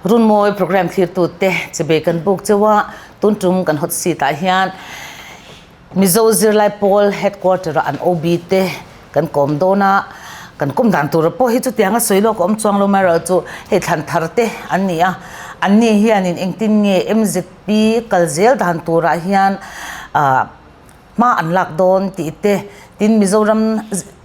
Runmawi program thlirtute chibei kan buk cheu a, tun tum kan hot seat ah hian Mizo zirlai pawl headquarter a an OB te kan kawm dawn a, kan kawm dan tur pawh hi chutiang a sawi lawk a awm chuang lo mai erawh chu hei thlan thar te an ni a, an ni hianin engtin nge MZP kal zel dan turah hian ah hma an lak dawn tih te, tin Mizoram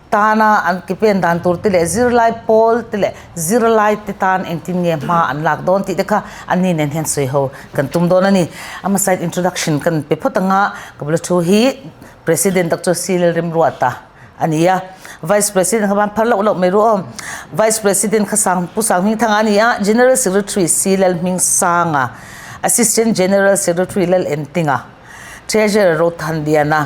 tana an ke pen dan tur te leh zirlai pawl te leh zirlai te tan engtin nge hma an lak dawn tih te kha an ni nen hian sawi ho kan tum dawn a ni. A hmasa in introduction kan pe phawt ang a, ka bula thu hi President Doctor C Lalremruata a ni a, Vice President kha van phar loh loh mai ru aw, Vice President kha Sang Pu Sanghmingthanga a ni a, General Secretary C Lalhmingsanga, Assistant General Secretary Lalentinga, Treasurer Rothanliana,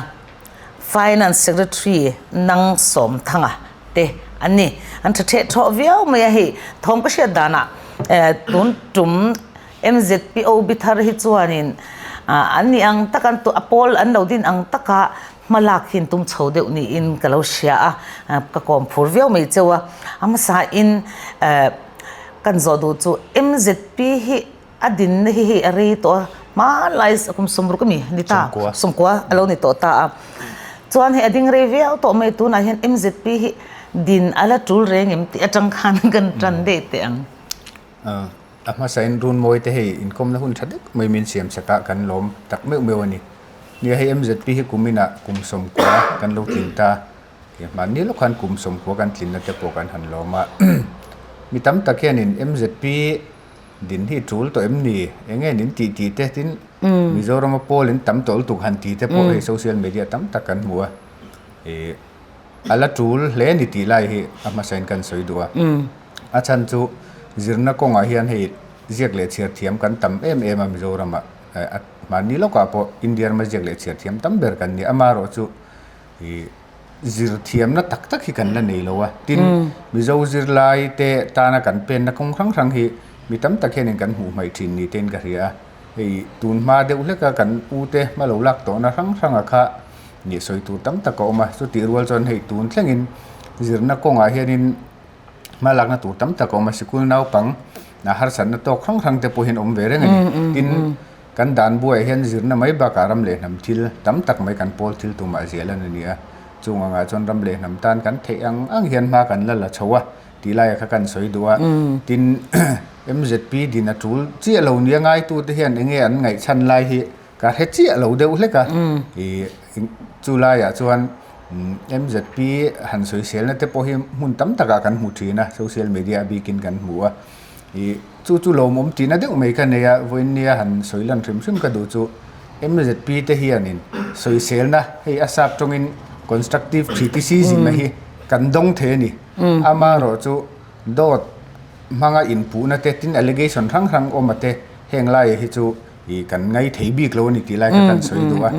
Finance Secretary Nang Sawmthanga te an ni. An tha theh thawh viau mai a hei. Thawm ka hriat danah tun tum MZPO bi thar hi chuanin an nih ang tak an a pawl an lo din ang taka hma lak hi an tum chho deuh niin ka lo hria a, ka kawm phur viau mai cheu a. A hmasa in kan zawh duh chu MZP hi A dinna hi hei a rei tawh a, hmanlai kum sawmruk ami ni ta, sawmkua a lo ni tawh ta a. Chuan hei a ding rei viau tawh mai, tunah hian MZP hi din a la tul reng em tih atang khan kan tan daih teh ang. A hmasain Runmawi te hei inkawmna hun tha deuh mai min siam chak a, kan lawm tak meuh meuh a ni. Nia hei MZP hi kuminah kum sawmkua kan lo tlin ta, Mahni lawk khan kum sawmkua kan tlinna te pawh kan han lawm a. Mi tam tak hianin MZP Din hi tul tawh em ni? Enge nin tih tih te tin Mizorama pawl in tam tawh lutuk han ti te pawh hei social media tam tak kan hmu a. Ih a la tul hle ni tih lai hi a hmasa in kan sawi duh a. A chhan chu zirna kawngah hian hei ziak leh chhiar thiam kan tam em em a Mizoramah. Mahni lawkah pawh India rama ziak leh chhiar thiam tam ber kan ni. Amaherawhchu ih Zir thiamna tak tak hi kan la nei lo a, tin Mizo zirlai te tana kan penna kawng hrang hrang hi mi tam tak hianin kan hmuh hmaih thin ni tein ka hria a, hei tun hma deuh hleka kan u te hma lo lak tawhna hrang hranga kha nih sawi tur tam tak a awm a, chutih rual chuan hei tun thlengin zirna kawngah hianin hma lakna tur tam tak a awm a, sikul naupang harsatna tawk hrang hrang te pawh hian awm ve reng a ni, tin. Kan dan buaiah hian zirna mai bakah ram leh hnam thil tam tak mai kan pawl thil tumah ziah lan a ni a. Chung angah chuan ram leh hnam tan kan theih ang ang hian hma kan la la chho a tih laiah kha kan sawi duh a. Tin, MZP din a tul chiah lo nia ngaitute hian enge an ngaihchhan lai hi ka hre chiah lo deuh hlek a. Ih chu laiah chuan MZP han sawiselna te pawh hi hmun tam takah kan hmu thin a, social media a bikin kan hmu a. Ih chu chu lawmawm tihna deuh mai ka nei a, vawiinnia han sawi lan hrim hrim ka duh chu MZP te hianin sawiselna hei a sap tawngin constructive criticism a hi kan dawng thei a ni. Amaherawh chu dawt hmanga inpuhna te tin allegation hrang hrang awm a te heng laiah hi chu ih kan ngai thei bik lo a ni tih lai kha kan sawi duh a.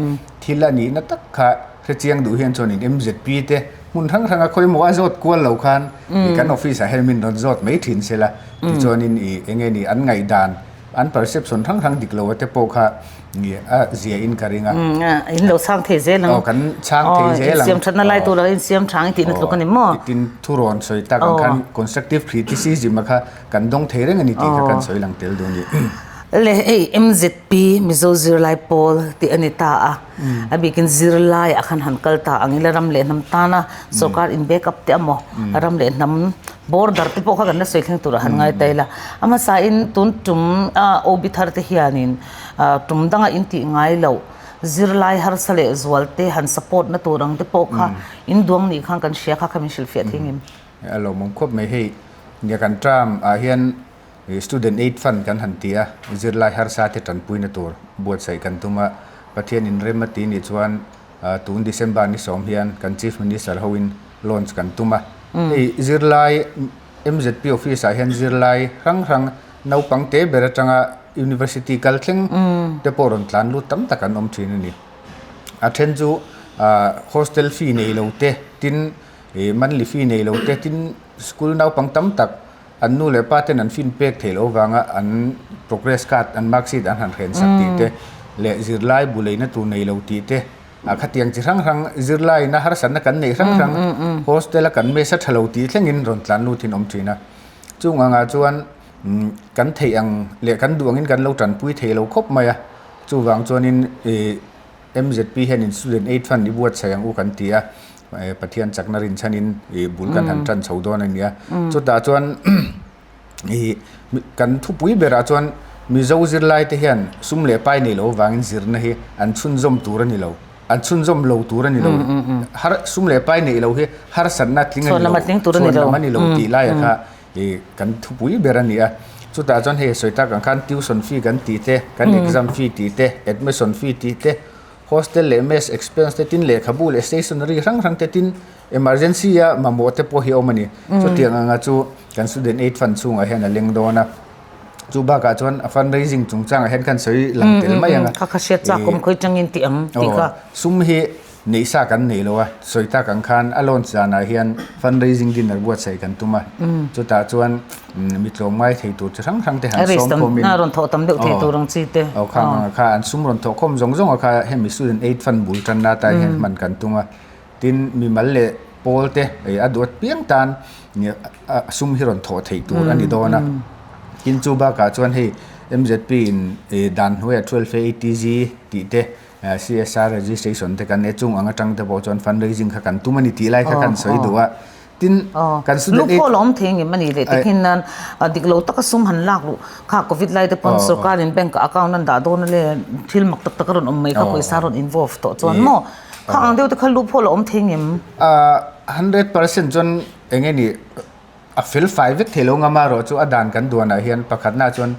Thil a nihna tak kha hrechiang duh hian chuanin MZP te Hmun hrang hranga khawimaw a zawt kual lo khan i kan office ah hian min rawn zawt mai thin sela tichuanin i enge ni an ngaihdan an perception hrang hrang dik lo a te pawh kha i a zia in ka ring a. In lo chhang thei zel ang. Aw kan chhang thei zel ang. Siam thatna lai tur lo in siam thang i tihna tluk a ni maw? Tin thurawn sawi tak ang khan constructive criticism a kha kan dawng thei reng a ni tih kha kan sawi lang tel duh a ni. Le hei MZP Mizo Zirlai Pawl tih a ni ta a. A bikin zirlai ah khan han kal ta ang ila ram leh hnam tana sorkar in back up te emaw ram leh hnam border te pawh kha kan la sawi thleng turah han ngai ta ila. A hmasa in tun tum OB thar te hianin tum danga in tih ngai loh zirlai harsa leh zual te han support na tur ang te pawh kha in duang nih khan kan hria kha kha min hrilhfiah thei ngem. A lawmawm khawp mai hei nia kan term ah hian Student Aid Fund kan han ti a, zirlai harsa te tanpuina tur buatsaih kan tum a, Pathian inrem a ti nih chuan tun December ni sawm hian kan Chief Minister hoin launch kan tum a. Hei zirlai MZP office ah hian zirlai hrang hrang naupang te ber atanga University kal thleng te pawh rawn tlan lut tam tak an awm thin a ni. A then chu hostel fee nei lo te, tin monthly fee nei lo te, tin school naupang tam tak An nu leh pa ten an fin pek theih loh avanga an progress card, an mark sheet an han hren sak tih te leh zirlai bu leina tur nei lo tih te a khatiang chi hrang hrang zirlaina harsatna kan neih hrang hrang hostel a kan mess a tha lo tih thlengin rawn tlan lut in awm thin a. Chung angah chuan Kan theih ang leh kan duh angin kan lo tanpui thei lo khawp mai a, chuvang chuanin ih MZP hianin Student Aid Fund i buatsaih ang u kan ti a, Pathian chakna rinchhanin ih bul kan han tan chho dawn a ni a. Chutah chuan ih kan thupui berah chuan Mizo zirlai te hian sum leh pai nei loh avangin zirna hi an chhunzawm tur a ni lo. An chhunzawm lo tur a ni lo. Har sum leh pai neih loh hi harsatna tling a ni lo, chhuanlam a ni lo tih laiah kha ih kan thupui ber a ni a. Chutah chuan hei sawi tak ang khan tuition fee kan tih te, kan exam fee tih te, admission fee tih te, hostel leh mess expense te tin lehkhabu leh stationery hrang hrang te tin emergency a mamawh te pawh hi a awm a ni. Chutiang anga chu kan student aid fund chhungah hian a leng dawn a. Chu bakah chuan a fundraising chungchangah hian khan sawi lang tel mai ang a. Kha kha hriat chak awm khawi tangin tih ang tih kha. Sum hi neih sa kan nei lo a, sawi tak ang khan a launch zanah hian fundraising dinner buatsaih kan tum a. Chutah chuan mi tlawm ngai thei tur chi hrang hrang te han sawm khawmin. A rawn thawh tam deuh thei tur ang chi te. Aw khang ang kha an sum rawn thawh khawm zawng zawng a kha hemi student aid fund bul tanna atan hian hman kan tum a. Tin mimal leh pawl te a duat piang tan sum hi rawn thawh theih tur a ni dawn a. Tin chu bakah chuan hei MZP in dan hnuaiah 12 ATG tih te CSR registration te kan nei a, chung ang atang te pawh chuan fundraising kha kan tum a ni tih lai kha kan sawi duh a. Tin kan student aid. Loophole a awm thei ngem a ni leh tikhin nan dik lo taka sum han lak luh kha covid lai te pawn sorkarin bank ah account an dah dawn a le thil mak tak tak a rawn awm mai kha pawisa a rawn involve tawh chuan maw kha ang deuh te kha loophole a awm thei ngem? 100% chuan eng nge ni a fel fai vek thei lo ngam a erawh chu a dan kan duanah hian pakhatna chuan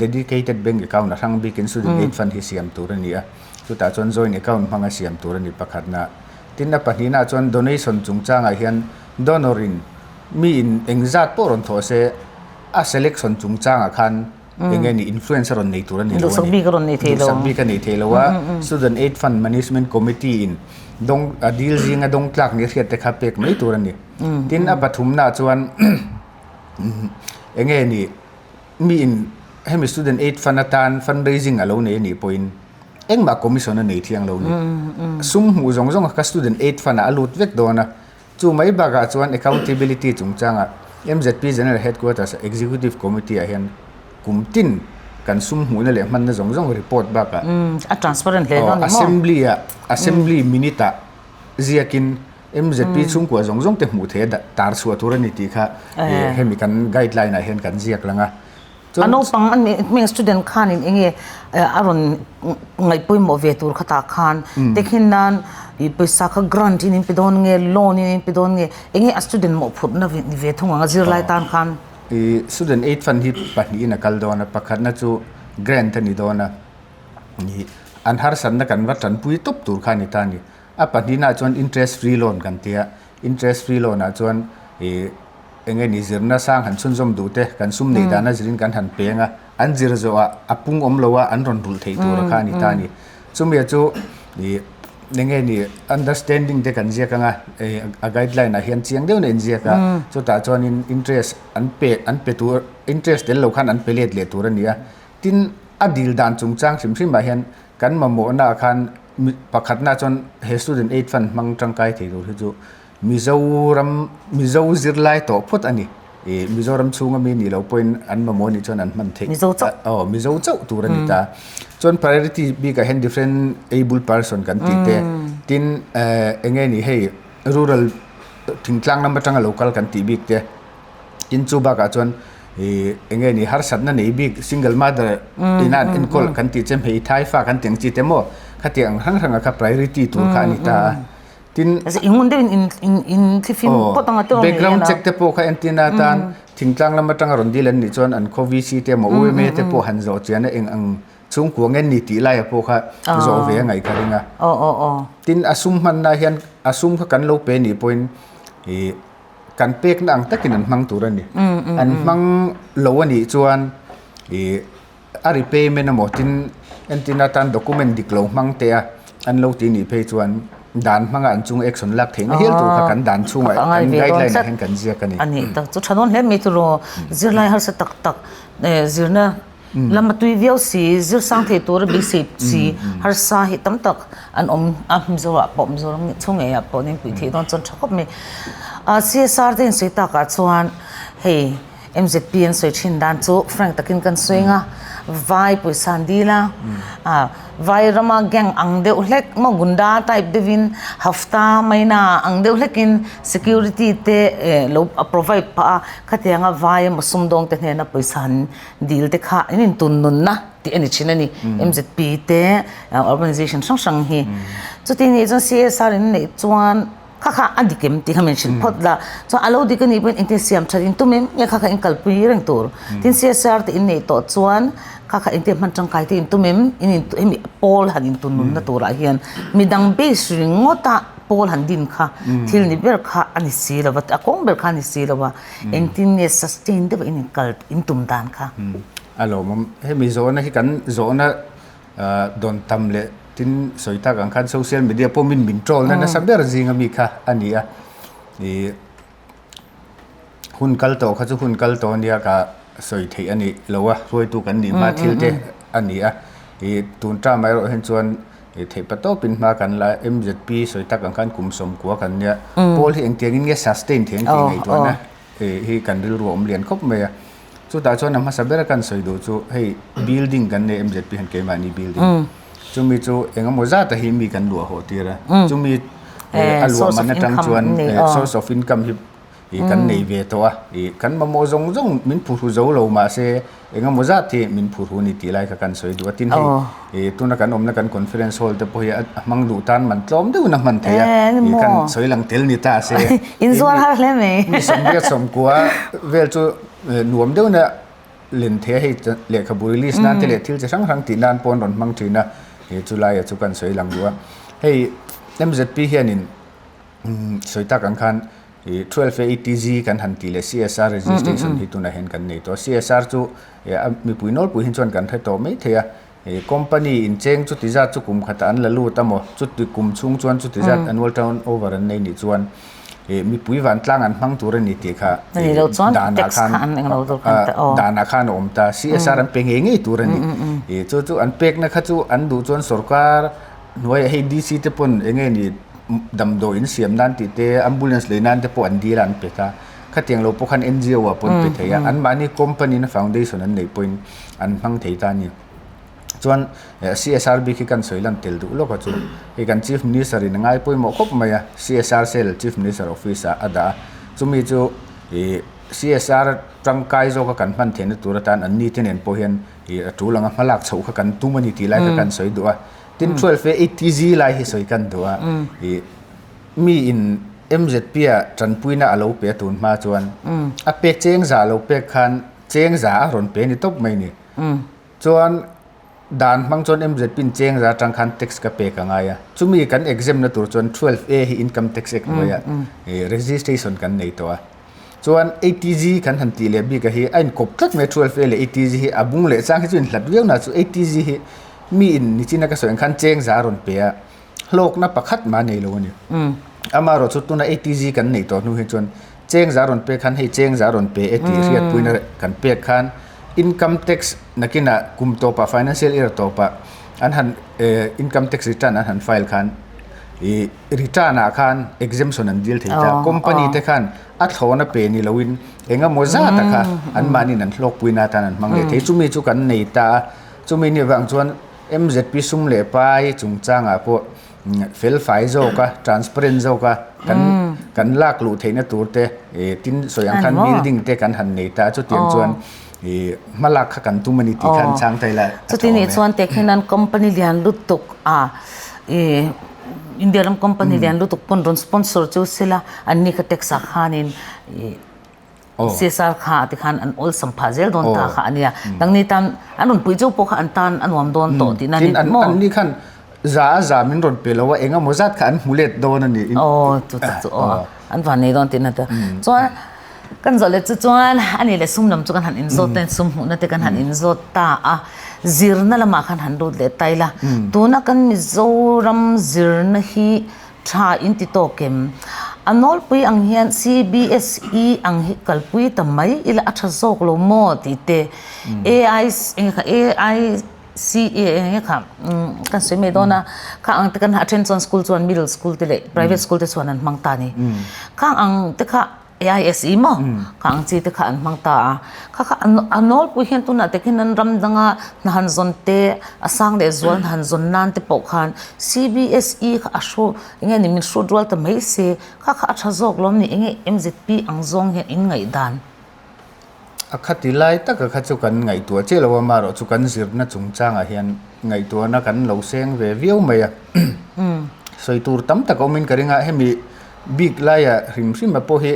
dedicated bank account a hrang bikin student aid fund hi siam tur a ni a chutah chuan joint account hmanga siam tur a ni pakhatna. Tin a pahnihna chuan donation chungchangah hian donor in mi in engzat pawh rawn thawh se a selection chungchangah khan eng nge ni influence a rawn nei tur a ni lo a ni. Duhsak bik a rawn nei thei lo. Duhsak bik a nei thei lo a, Student Aid Fund Management Committee in dawng a dil zinga dawng tlak ni hriat te kha pek mai tur a ni. Tin a pathumna chuan eng nge ni mi in hemi Student Aid Fund atan fundraising a lo nei a nih pawhin Engmah commission a nei thiang lo ni. Sum hmuh zawng zawng kha student aid fund ah a lut vek dawn a. Chu mai bakah chuan accountability chungchangah MZP General Headquarters Executive Committee ah hian kum tin kan sum hmuhna leh hmanna zawng zawng report bakah A transparent hle dawn ni maw? Assembly ah Assembly minute ah ziakin MZP chhungkua zawng zawng te hmuh theih a tar chhuah tur a ni tih kha hemi kan guideline ah hian kan ziak lang a. A naupang a nih hming student khanin eng nge a rawn ngaihpawimawh ve tur kha tah khan tekhin nan ih pawisa kha grant in in pe dawn nge loan in in pe dawn nge eng nge a student mawhphurhna ni ve thung ang a zirlai tan khan. Ih student aid fund hi pahnihin a kal dawn a pakhatna chu grant a ni dawn a ih an harsatna kan va tanpui tawp tur kha a ni ta a ni. A pahnihnaah chuan interest free loan kan ti a interest free loan ah chuan ih Eng nge ni zirna sang han chhunzawm duh te, kan sum neih dana zirin kan han peng a, an zir zawhah a pung awm lo a, an rawn rulh theih tur a kha a ni ta a ni. Chumia chu ih eng nge ni understanding te kan ziak ang a, ih a guideline ah hian chiang deuhin a inziak a, chutah chuanin interest an pe an pe tur interest tel lo khan an pe let leh tur a ni a. Tin, a dil dan chungchang hrim hrimah hian kan mamawhna ah khan pakhatna chuan he student aid fund hmang tangkai thei tur hi chu Mizoram, Mizo zirlai tawh phawt a ni. Ih Mizoram chhunga mi nih loh pawhin an mamawh nih chuan an hman theih. Mizo chauh. Aw, Mizo chauh tur a ni ta. Chuan priority bikah hian different able person kan tih te, tin eh eng nge ni hei rural thingtlang lam atanga lo kal kan tih bik te, tin chu bakah chuan ih eng nge ni harsatna nei bik single mother ina an enkawl kan tih che hmeithai fa kan tih ang chi te maw khatiang ang hrang hranga kha priority tur kha a ni ta a. Tin, Ingun deuhin in in in thlifim phawt anga te awm Background check te pawh kha entir na atan thingtlang lam atanga rawn dil an nih chuan an khaw VC te emaw UMA te pawh han zawh chian a eng ang chhungkua nge ni tih laia pawh kha zawh ve a ngaih ka ring a. Tin, a sum hmanna hian a sum kha kan lo pe nih pawhin ih kan pekna ang takin an hmang tur a ni. An hmang lo a nih chuan ih A repayment emaw tin entir atan document dik lo hmang teh a an lo ti nih phei chuan dan hmanga an chung action lak theihna hial tur kha kan dan chhungah kan guideline ah hian kan ziak a ni. A nih tak chu tha dawn hle mai chu raw zirlai harsa tak tak zirna lam a tui viau si zir sang thei tura beisei si harsa hi tam tak an awm a Mizoramah pawh Mizoram chhung ngeiah pawh nen puih theih dawn chuan tha khawp mai. CSR te insawi takah chuan hei. MZP an sawi thin dan chu frank takin kan sawi ang a, vai pawisa an dil a, ah vai rama gang ang deuh hlek maw gunda type deuhin hafta maina ang deuh hlekin security te eh lo a provide phah a, khatianga vai emaw sumdawng te hnena pawisa an dil te kha an intun nunna tih a ni thin a ni MZP te organisation hrang hrang hi. Chuti nih chuan CSR in neih chuan. Kha kha a dik em tih kha min hrilh phawt la. Chuan a lo dik a nih pawhin engtin siam that in tum em nge kha kha in kalpui reng tur. Tin CSR te in neih tawh chuan kha kha engtin hman tangkai te in tum em in in hemi pawl han in tun nunna turah hian midang base ringawt a pawl han din kha thil ni ber kha a ni si lo va a kawng ber kha a ni si lo va engtin nge sustain deuh a in in kal in tum dan kha. A lawmawm hemi zawhna hi kan zawhna Dawn tam leh tin sawi tak ang khan social media pawh min min troll na nasa ber zinga mi kha a ni a. Ih hun kal tawh kha chu hun kal tawh ania ka sawi theih a ni lo a, hruaitu kan nih hma thil te a ni a. Ih tun term ah erawh hian chuan ih theih pa tawpin hma kan la MZP sawi tak ang khan kum sawmkua kan nia. Pawl hi engtiangin nge sustain theih ang tih ngaihtuahna hi kan rilru a awm lian khawp mai a. Chutah chuan a hmasa bera kan sawi duh chu hei building kan nei MZP hian keimahni building chumi chu eng emaw zat a hi mi kan luah haw tir a chumi a luah man atang chuan source of income hi ih kan nei ve tawh a ih kan mamawh zawng zawng min phuhru zo lo mahse eng emaw zat hi min phuhru a ni tih lai kha kan sawi duh a tin hei ih tuna kan awmna kan conference hall te pawh hi a hmang duh tan man tlawm deuhin a hman thei a ih kan sawi lang tel ni ta se mi sawmriat sawmkua vel chu Nuam deuhna len thei a hei lehkhabu release nan te leh thil chi hrang hrang tih nan pawh an rawn hmang thin a, he chu laia chu kan sawi lang duh a. Hei MZP hianin sawi tak ang khan ih 12 ATG kan han tih leh CSR registration hi tunah hian kan nei tawh a. CSR chu a mipui nawlpui hi chuan kan hre tawh mai thei a. He company incheng chuti zat chu kum khatah an la lut a maw? Chuti kum chhung chuan chuti zat annual turnover an nei nih chuan eh mipui vantlang an hmang tur a ni tih kha danah khan danah khan a awm ta. CSR an pe ngei ngei tur a ni. Eh chu chu an pekna kha chu an duh chuan sorkar hnuaiah hei DC te pawn eng nge ni damdawi in siam nan tih te ambulance lei nan te pawh an dil a an pe ta. Khatiang lo pawh khan NGO ah pawh an pe thei a. Anmahni company na foundation an neih pawhin an hmang thei ta a ni. Chuan CSR bik hi kan sawi lan tel duh lawk a chu hei kan Chief Minister in a ngai pawimawh khawp mai a, CSR cell Chief Minister office ah a dah a, chumi chu ih CSR tangkai zawka kan hman theihna tur atan an ni te nen pawh hian ih a tul anga hmalak chhoh kha kan tum a ni tih lai kha kan sawi duh a. Tin 12 A 80G lai hi sawi kan duh a, ih mi in MZP ah tanpuina a lo pe a tun hma chuan a pek cheng zah lo pek khan Cheng za a rawn pe ni tawp mai ni. Chuan dan hmang chuan MZP in cheng za atang khan tax ka pek a ngai a. Chumi kan exam na tur chuan 12A hi income tax act hnuaiah registration kan nei tawh a. Chuan 80G kan han tih leh bik a hi a inkawp tlat mai 12A leh 80G hi a bung leh chang hi chu inhlat viau na chu 80G hi mi in nichina ka sawi ang khan cheng za a rawn pe a. Hlawkna pakhat mah nei lo a ni. Amaherawh chu tuna ATG kan neih tawh hnu hi chuan cheng za rawn pek khan hei cheng za rawn pe e tih hriatpuina kan pek khan income tax nakinah kum tawpah financial year tawpah an han income tax return an han file khan ih return ah khan exemption an dil thei ta. Company te khan a thlawna pe ni loin eng emaw zat a kha anmahniin an hlawkpuina atan an hmang leh thei. Chumi chu kan nei ta a, chumi nih vang chuan MZP sum leh pai chungchangah pawh fel fai zawk a, transparent zawk a, kan kan lak luh theihna tur te ih tin sawi ang khan building te kan han nei ta a, chutiang chuan ih hma lak kha kan tum a ni tih khan chhang thei la a tha Chuti nih awm e. chuan teh hian company lian lutuk a ih India ram company lian lutuk pawn rawn sponsor chu sela anni kha tax ah khanin ih CSR kha ti khan an awlsam phah zel dawn ta kha a nia. Nangni tan an rawn pui chauh pawh kha an tan a nuam dawn tawh tihna a ni Tin, maw? an ni khan za a za min rawn pe lo a, eng emaw zat kha an hmu let dawn a ni. Aw, chu tak chu aw, an van nei dawn tihna te. Chuan kan zawh leh chu chuan a nih leh sum lam chu kan han inzawt ta in sum hmuhna te kan han inzawt ta a, zirna lamah khan han lut leh ta ila. Tuna kan Mizoram zirna hi Tha in ti tawk em? A nawlpui ang hian CBSE ang hi kalpui ta mai ila a tha zawk lo maw tih te AI eng kha AICA eng nge kha kan sawi mai dawn a kha ang te kan a then chuan school chuan middle school te leh private school te chuan an hmang ta a ni. Khang ang te kha. AISE maw kha ang chi te kha an hmang ta a. Kha kha a nawlpui hian tunah te khian an ram danga hna han zawn te, a sang leh zual hna han zawn nan te pawh khan CBSE kha a hru eng nge ni min hrut rual ta mai se, kha kha a tha zawk lawm ni eng nge MZP ang zawng hian in ngaihdan. A khati lai taka kha chu kan ngaihtuah chiah lo a, amaherawhchu kan zirna chungchangah hian ngaihtuahna kan lo seng ve viau mai a. Sawi tur tam tak a awmin ka ring a, hemi bik laia hrim hrim a pawh hi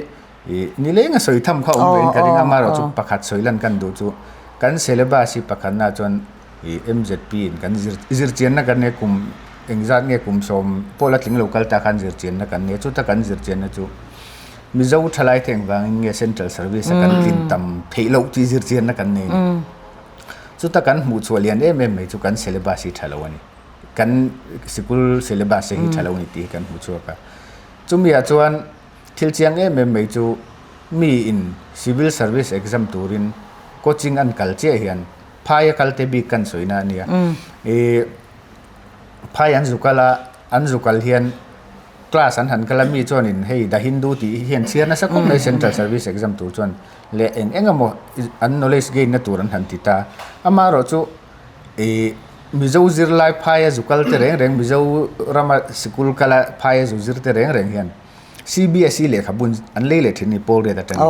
ih nileng a sawi tham kha a awm vein ka ring a, amaherawhchu pakhat sawi lan kan duh chu kan syllabus hi pakhatnaah chuan ih MZP in kan zir zirchianna kan nei kum engzat nge kum sawm pawh la tling lo kal ta khan zirchianna kan nei a, chuta kan zirchianna chu. Mizo thalai te engvangin nge Central Service a kan tlin tam theih loh tih zirchianna kan nei a ni. Chuta kan hmuh chhuah lian em em mai chu kan syllabus hi tha lo a ni. Kan sikul syllabus te hi tha lo a ni tih hi kan hmu chhuak a. Chumi ah chuan thil chiang em em mai chu mi in Civil Service exam turin coaching an kal chiah hian phai a kal te bik kan sawina a nia. Ih phai an zu kal a, an zu kal hian Class an han kal a mi chuanin hei The Hindu tih hi an chhiar nasa khawp mai Central Service exam tur chuan leh eng eng emaw an knowledge gain na tur an han ti ta. Amaherawh chu ih Mizo zirlai phaia zu kal te reng reng Mizo rama sikul kala phaia zu zir te reng reng hian CBSE lehkhabun an lei leh thin a ni pawl riat atangin.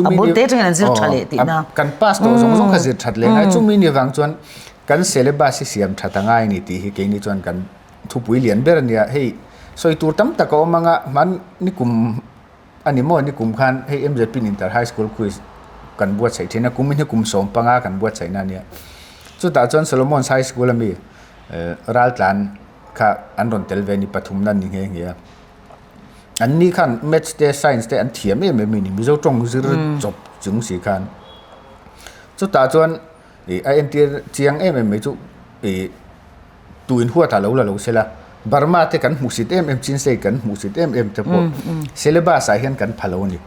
A bul te atangin an zir tha leh tihna. Kan pass tawh zawng zawng kha zir that leh ngai. Chumi ni vang chuan kan syllabus hi siam that a ngai a ni tih hi keini chuan kan Thupui lian ber a nia, hei sawi tur tam tak a awm ang a, hman nikum a ni maw nikum khan hei MZP in Inter High School Quiz kan buatsaih thin a, kumin hi kum 15 kan buatsaihna a nia. Chutah chuan Solomon's High School ami Raltlan kha an rawn tel ve a ni, pathumna an ni nghe nghe a. An ni khan Maths te Science te an thiam em em a ni, Mizo tawng zir chawp chung si khan. Chutah chuan a entir chiang em em mai chu ih. Tu in huat ah lo la lo se la, Burma te kan hmuhsit em em, Chin State kan hmuhsit em em te pawh syllabus ah hian kan pha lo a ni.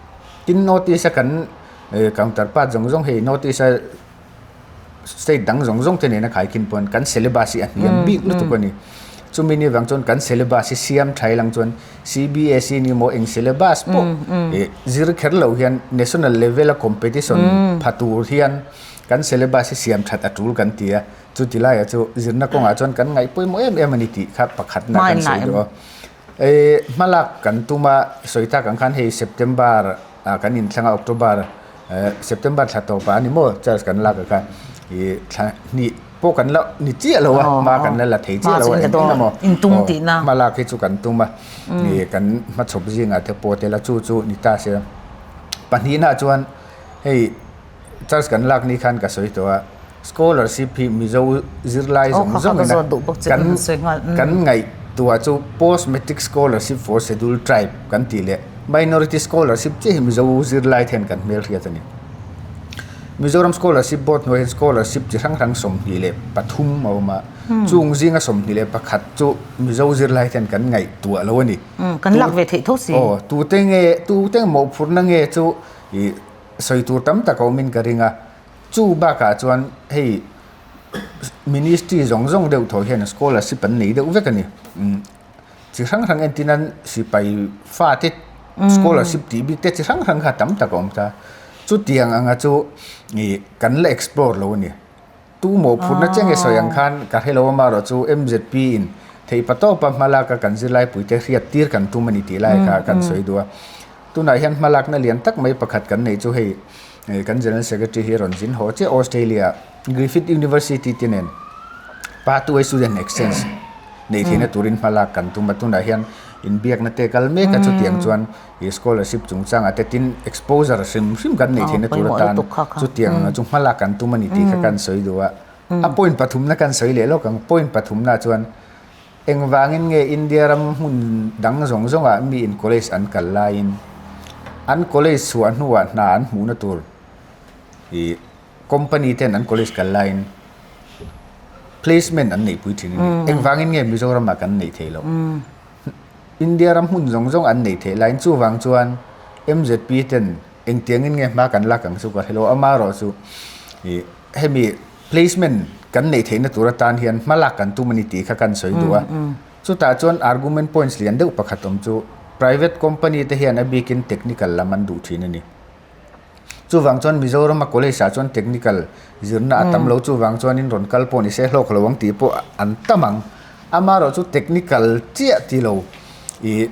Tin North East a kan counterpart zawng zawng hei North East a state dang zawng zawng te nena khaikhin pawn kan syllabus hi a hniam bik lutuk a ni. Chumi ni vang chuan kan syllabus hi siam tha ilang chuan CBSE ni maw eng syllabus pawh zir kher lo hian national level a competition pha tur hian kan syllabus hi siam that a tul kan ti a. Chuti laiah chu zirna kawngah chuan kan ngaih pawimawh em em a ni tih kha pakhatna kan sawi duh a. Hmalak kan tum a, sawi tak ang khan hei September ah kan inthlang a, October September thla tawpah a ni maw charge kan lak a kha ih thla hnih pawh kan la ni chiah lo a, hma kan la la thei chiah lo a eng eng emaw hmalak hi chu kan tum a, ih kan hmachhawp zingah te pawh tel a chu chu ni ta se. Pahnihnaah chuan hei. Charge kan lak ni khan ka sawi tawh a, scholarship hi Mizo zirlai zawng zawng ina kan kan ngaihtuah chu Post Matric Scholarship for Scheduled Tribe kan tih leh Minority Scholarship chiah hi Mizo zirlai te hian kan hmelhriat a ni. Mizoram Scholarship Board hnuai hian scholarship chi hrang hrang 23 a awm a, chung zinga 21 chu Mizo zirlai te hian kan ngaihtuah lo a ni. Kan lak ve theih tho si. Aw, tute nge tute mawhphurhna nge chu ih. Sawi tur tam tak a awmin ka ring a, chu bakah chuan hei ministry zawng zawng deuh thaw hian scholarship an nei deuh vek a ni. Chi hrang hrang entin an sipai fate scholarship tih bik te chi hrang hrang kha tam tak a awm ta. Chutiang anga chu ih kan la explore lo a ni. Tu mawhphurhna che nge sawi ang khan ka hre lo a, amaherawh chu MZP in theihpa tawpa hmalak a kan zirlaipuite hriat tir kan tum a ni tih lai kha kan sawi duh a. Tunah hian hmalakna lian tak mai pakhat kan neih chu hei kan General Secretary hi rawn zin haw chiah Australia Griffith University te nen Pathway Student Exchange neih theihna turin hmalak kan tum a, tunah hian inbiakna te kal mek a chutiang chuan Ih scholarship chungchangah te tin exposure hrim hrim kan neih theihna tur atan chutiang chu hmalak kan tum a ni tih kha kan sawi duh a. A point pathumna kan sawi leh lawk ang. Point pathumna chuan engvangin nge India ram hmun dang zawng zawngah mi in college an kal laiin an college chhuah hnuah hna an hmuhna tur ih company ten an college kal laiin placement an neihpui thin a ni. Engvangin nge Mizoramah kan neih theih loh? India ram hmun zawng zawng an neih theih laiin chuvang chuan MZP ten engtiangin nge hma kan lak ang chu ka hre lo. Amaherawh chu ih hemi placement kan neih theihna tur atan hian hma lak kan tum a ni tih kha kan sawi duh a. Chutah chuan argument points lian deuh pakhat awm chu. Private company te hian a bikin technical lam an duh thin a ni. Chuvang chuan Mizorama college ah chuan technical zirna a tam lo chuvang chuanin rawn kal pawh ni se hlawk lo ang tih pawh an tam ang. Amaherawh chu technical chiah ti lo ih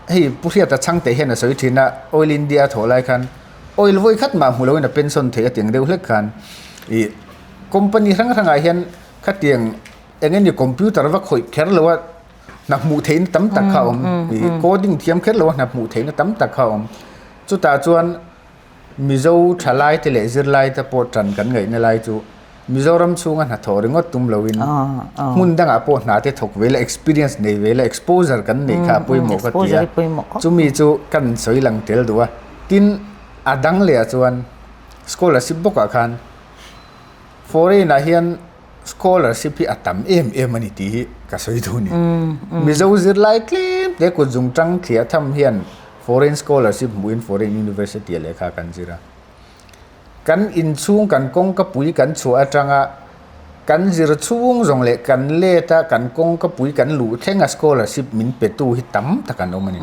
hei Pu Hriata Chhangte hian a sawi thin a, Oil India a thawh lai khan oil vawi khat mah hmu loin a pension theih a tiang deuh hlek khan ih company hrang hrangah hian khatiang eng emaw computer va khawih kher lo a hna hmuh theihna tam tak kha a awm ih coding thiam kher lo a hna hmuh theihna tam tak kha a awm. Chutah chuan Mizo thalai te leh zirlai te pawh tan kan ngaihna lai chu Mizoram chhunga hnathawh ringawt tum loin hmun dangah pawh hna te thawk ve la experience nei ve la exposure kan neih kha a pawimawh ka ti a, chumi chu kan sawi lang tel duh a. Tin, a dang leh ah chuan scholarship bawkah khan foreign ah hian Scholarship hi a tam em em a ni tih hi ka sawi duh a ni. Mizo zirlai tlem te kut zung tang thliah tham hian foreign scholarship hmuhin foreign university ah lehkha kan zir a. Kan inchhung kan kawngkapui kan chhuah atanga kan zir chhung zawng leh kan let a kan kawngkapui kan luh thleng a scholarship min petu hi tam tak an awm a ni.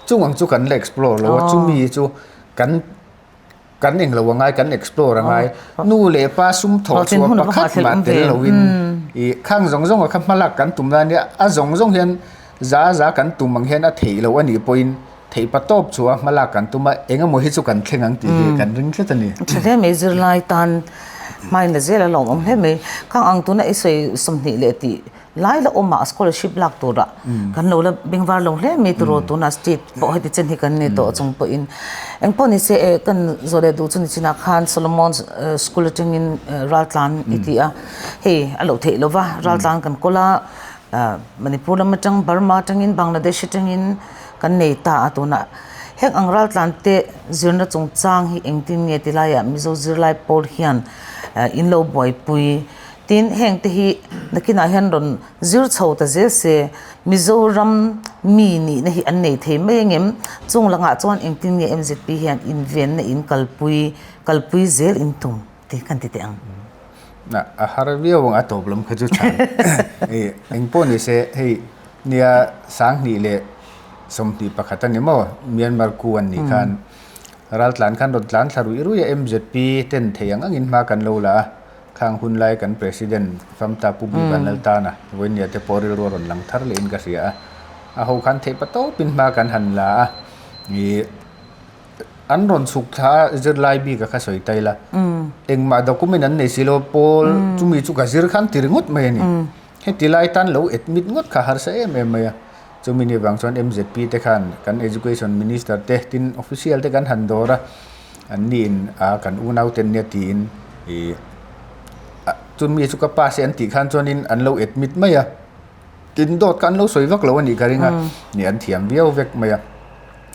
Chung ang chu kan la explore lo a, chumi chu kan Kan englo a ngai, kan explore a ngai. Nu leh pa sum thawh chhuah pakhat mah tel loin ih khang zawng zawng a kha hmalak kan tum lai nia a zawng zawng hian za za kan tum ang hian a theih loh a nih pawhin theih pa tawp chhuah a hmalak kan tum a eng emaw hi chu kan thleng ang tih hi kan ring tlat a ni. Tha hle mai zirlai tan hmain la zel a lawmawm hle mai. Khang ang tuna i sawi 20 leh tih Lai la awmah scholarship lak turah kan lo la bengvar lo hle mai tiraw tunah state pawh heti chen hi kan nei tawh chung pawhin engpawh ni se eh kan zawh leh duh chu ni chinah khan Solomon school atangin Raltlan i ti a hei a loh theih lova Raltlan kan kawl a Manipur lam atang Burma atangin Bangladesh atangin kan nei ta a tunah heng ang Raltlan te zirna chungchang hi engtin nge ti laiah Mizo zirlai pawl hian in lo buaipui Tin, heng te hi nakinah hian rawn zir chho ta zel se, Mizoram mi nihna hi an nei thei mai angem? Chung langah chuan engtin nge MZP hian invenna in kalpui kalpui zel in tum tih kan ti teh ang. Na, a har viau ang a tawp lam kha chu chhan. Hei, eng pawh ni se, hei nia 20 leh 21 a ni maw? Myanmar ku an nih khan raltlan khan rawn tlan thla ruih ruih a, MZP ten thei ang angin hma kan lo la a. Khang hun lai kan President Famta Pu Bi Vanlaltana vawinia te pawh rilru a rawn lang thar lehin ka hria a. A ho khan theih pa tawpin hma kan han la a, ih an rawn chhuk thla a zirlai bik a kha sawi ta ila. Engmah document an nei si lo a, pawl chumi chu ka zir khan ti ringawt mai a ni. Heti lai tan lo admit ngawt kha harsa em em mai a. Chumi ni vang chuan MZP te khan kan Education Minister te tin official te kan han dawr a. An niin a kan unau ten nia tiin ih chumi chu ka pass e an tih khan chuanin an lo admit mai a. Tin dawt kha an lo sawi vak lo a nih ka ring a, nih an thiam viau vek mai a.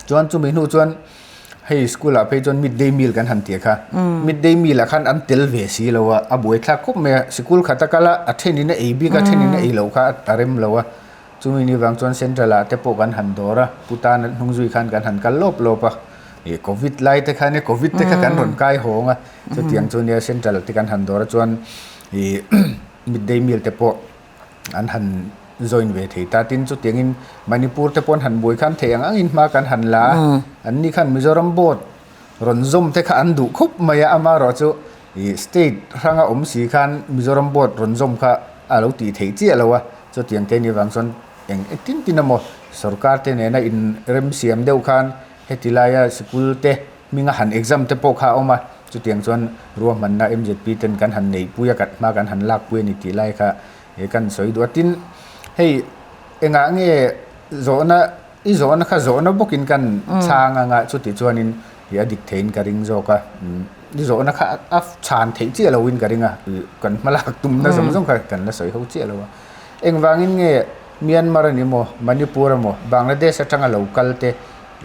Chuan chumi hnu chuan hei school ah phei chuan mid day meal kan han tih kha, mid day meal ah khan an tel ve si lo a, a buaithlak khawp mai a. Sikul khat a kal a, a thenin a ei bik a, thenin a ei loh kha a rem lo a. Chumi ni vang chuan Central ah te pawh kan han dawr a, Pu Tan hnung zui khan kan han kal lawp lawp a, ih Covid lai te khan e Covid te kha kan rawn kai hawng a, chutiang chu nia Central te kan han dawr a chuan ih midday meal te pawh an han join ve thei ta, tin chutiangin Manipur te pawh an han buai khan theih ang angin hma kan han la a, an ni khan Mizoram board rawn zawm te kha an duh khawp mai a, amaherawh chu ih state hranga awm si khan Mizoram board rawn zawm kha a lo tih theih chiah lo a. Chutiang te ni vang chuan eng e tin tin emaw sorkar te nena in remsiam deuh khan heti laia sikul te hminga han exam te pawh kha a awm a, chutiang chuan ruahmanna MZP ten kan han neihpui a, kan hma kan han lakpui a ni tih lai kha he kan sawi duh a. Tin, hei engah nge zawhna i zawhna kha zawhna bawkin kan chhang anga chuti chuanin ih a dik theiin ka ring zawk a, i zawhna kha a chhan theih chiah loin ka ring a, ih kan hmalak tumna zawng zawng kha kan la sawi ho chiah lo a. Engvangin nge Myanmar a ni maw, Manipur emaw, Bangladesh atanga lo kal te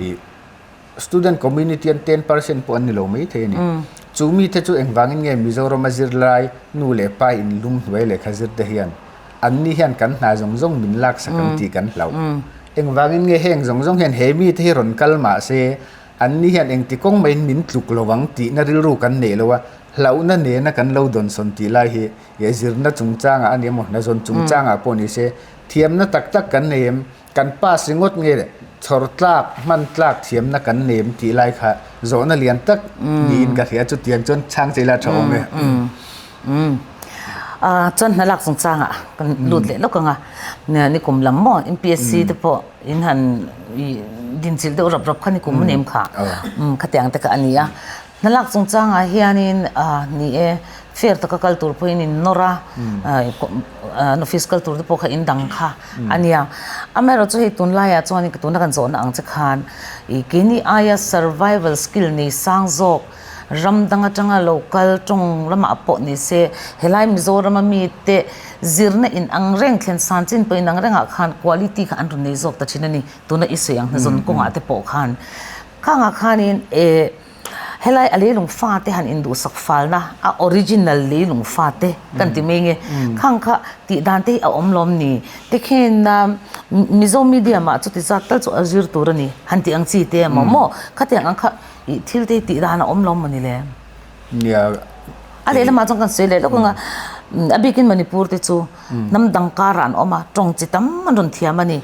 ih student community an 10% pawh an ni lo mai thei a ni. Chu mite chu engvangin nge Mizorama zirlai nu leh pa in lum hnuai lehkha zir te hian an ni hian kan hna zawng zawng min laksak ang tih kan hlauh. Engvangin nge heng zawng zawng hian he mite hi rawn kal mah se an ni hian engti kawng maiin min tluk lo ang tihna rilru kan neih lo a, hlauhna nena kan lo dawnsawn tih lai hi He zirna chungchangah a ni emaw, hnazawn chungchangah pawh ni se, thiamna tak tak kan nei em? Kan pass ringawt nge le? Chhawr tlak, hman tlak thiamna kan nem tih lai kha zawhna lian tak niin ka hria, chutiang chuan chhang che ila a tha awm e. Chuan hna lak chungchangah kan lut leh lawk ang a, nikum lam maw MPSC te pawh in han dinchilh deuh rap rap kha nikum a nem kha, khatiang te kha a ni a. Hna lak chungchangah hianin ni e, fair taka kal tur pawhin in nawr a, an office kal tur te pawh kha in dang kha a nia. Amaherawhchu hei tunlaiah chuanin tuna kan zawhna ang che khan ih keini aia survival skill nei sang zawk ram dang atanga lo kal tawng lamah pawh ni se helai Mizorama mite zirna in ang reng thlen san chin pawh in ang rengah khan quality kha an rawn nei zawk ta thin a ni. Tuna i sawi ang hnazawn kawngah te pawh khan khangah khanin eh Helai a leilung fate han induhsak falna, a original leilung fate kan ti mai nge, khang kha tih dan te hi a awm lawm ni? Tikhian Mizo medium ah chuti zat tal chu a zir tur a ni, han tih ang chi te emaw maw? Khatiang ang kha ih thil te hi tih dan a awm lawm maw ni le? Nia. A lehlamah chuan kan sawi leh lawk ang a, a bikin Manipur te chu hnam dang karah an awm a, tawng chi tam an rawn thiam a ni.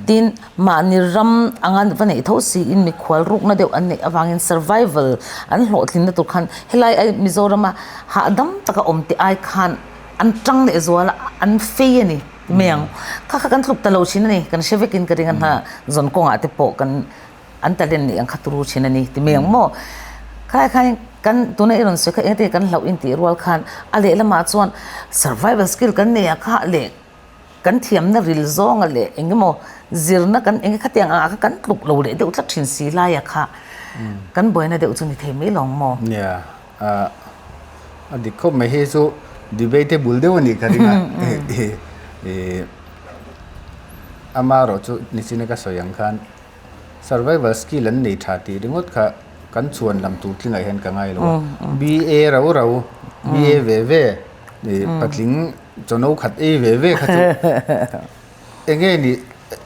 Tin, mahni ram anga va neih tho siin mikhual rukna deuh an neih avangin survival an hlawhtlinna tur khan helai ai Mizorama hahdam taka awm te ai khan an tang leh zual a, an fei a ni ti mai ang. Kha kha kan tluk ta lo thin a ni, kan hre vekin ka ring a hna zawn kawngah te pawh kan an talent neih ang kha turu thin a ni ti mai ang maw. Khalai khan kan tuna i rawn sawi kha engati kan hlauh intih rual khan a lehlamah chuan survival skill kan nei a kha leh Kan thiamna ril zawnga leh eng emaw zirna kan eng khatiang angah kha kan tluk lo leh deuh tlat thin si laia kha kan buaina deuh chu ni thei mai lawng maw? Nia, a dik khawp mai hei chu debate bul deuh a nih ka ring a, amaherawh chu nichina ka sawi ang khan survival skill an nei tha tih ringawt kha kan chhuan lam tur tlingah hian ka ngai lo a, BA rau rau, BA ve ve patling Chawno khat ei ve ve kha chu enge ni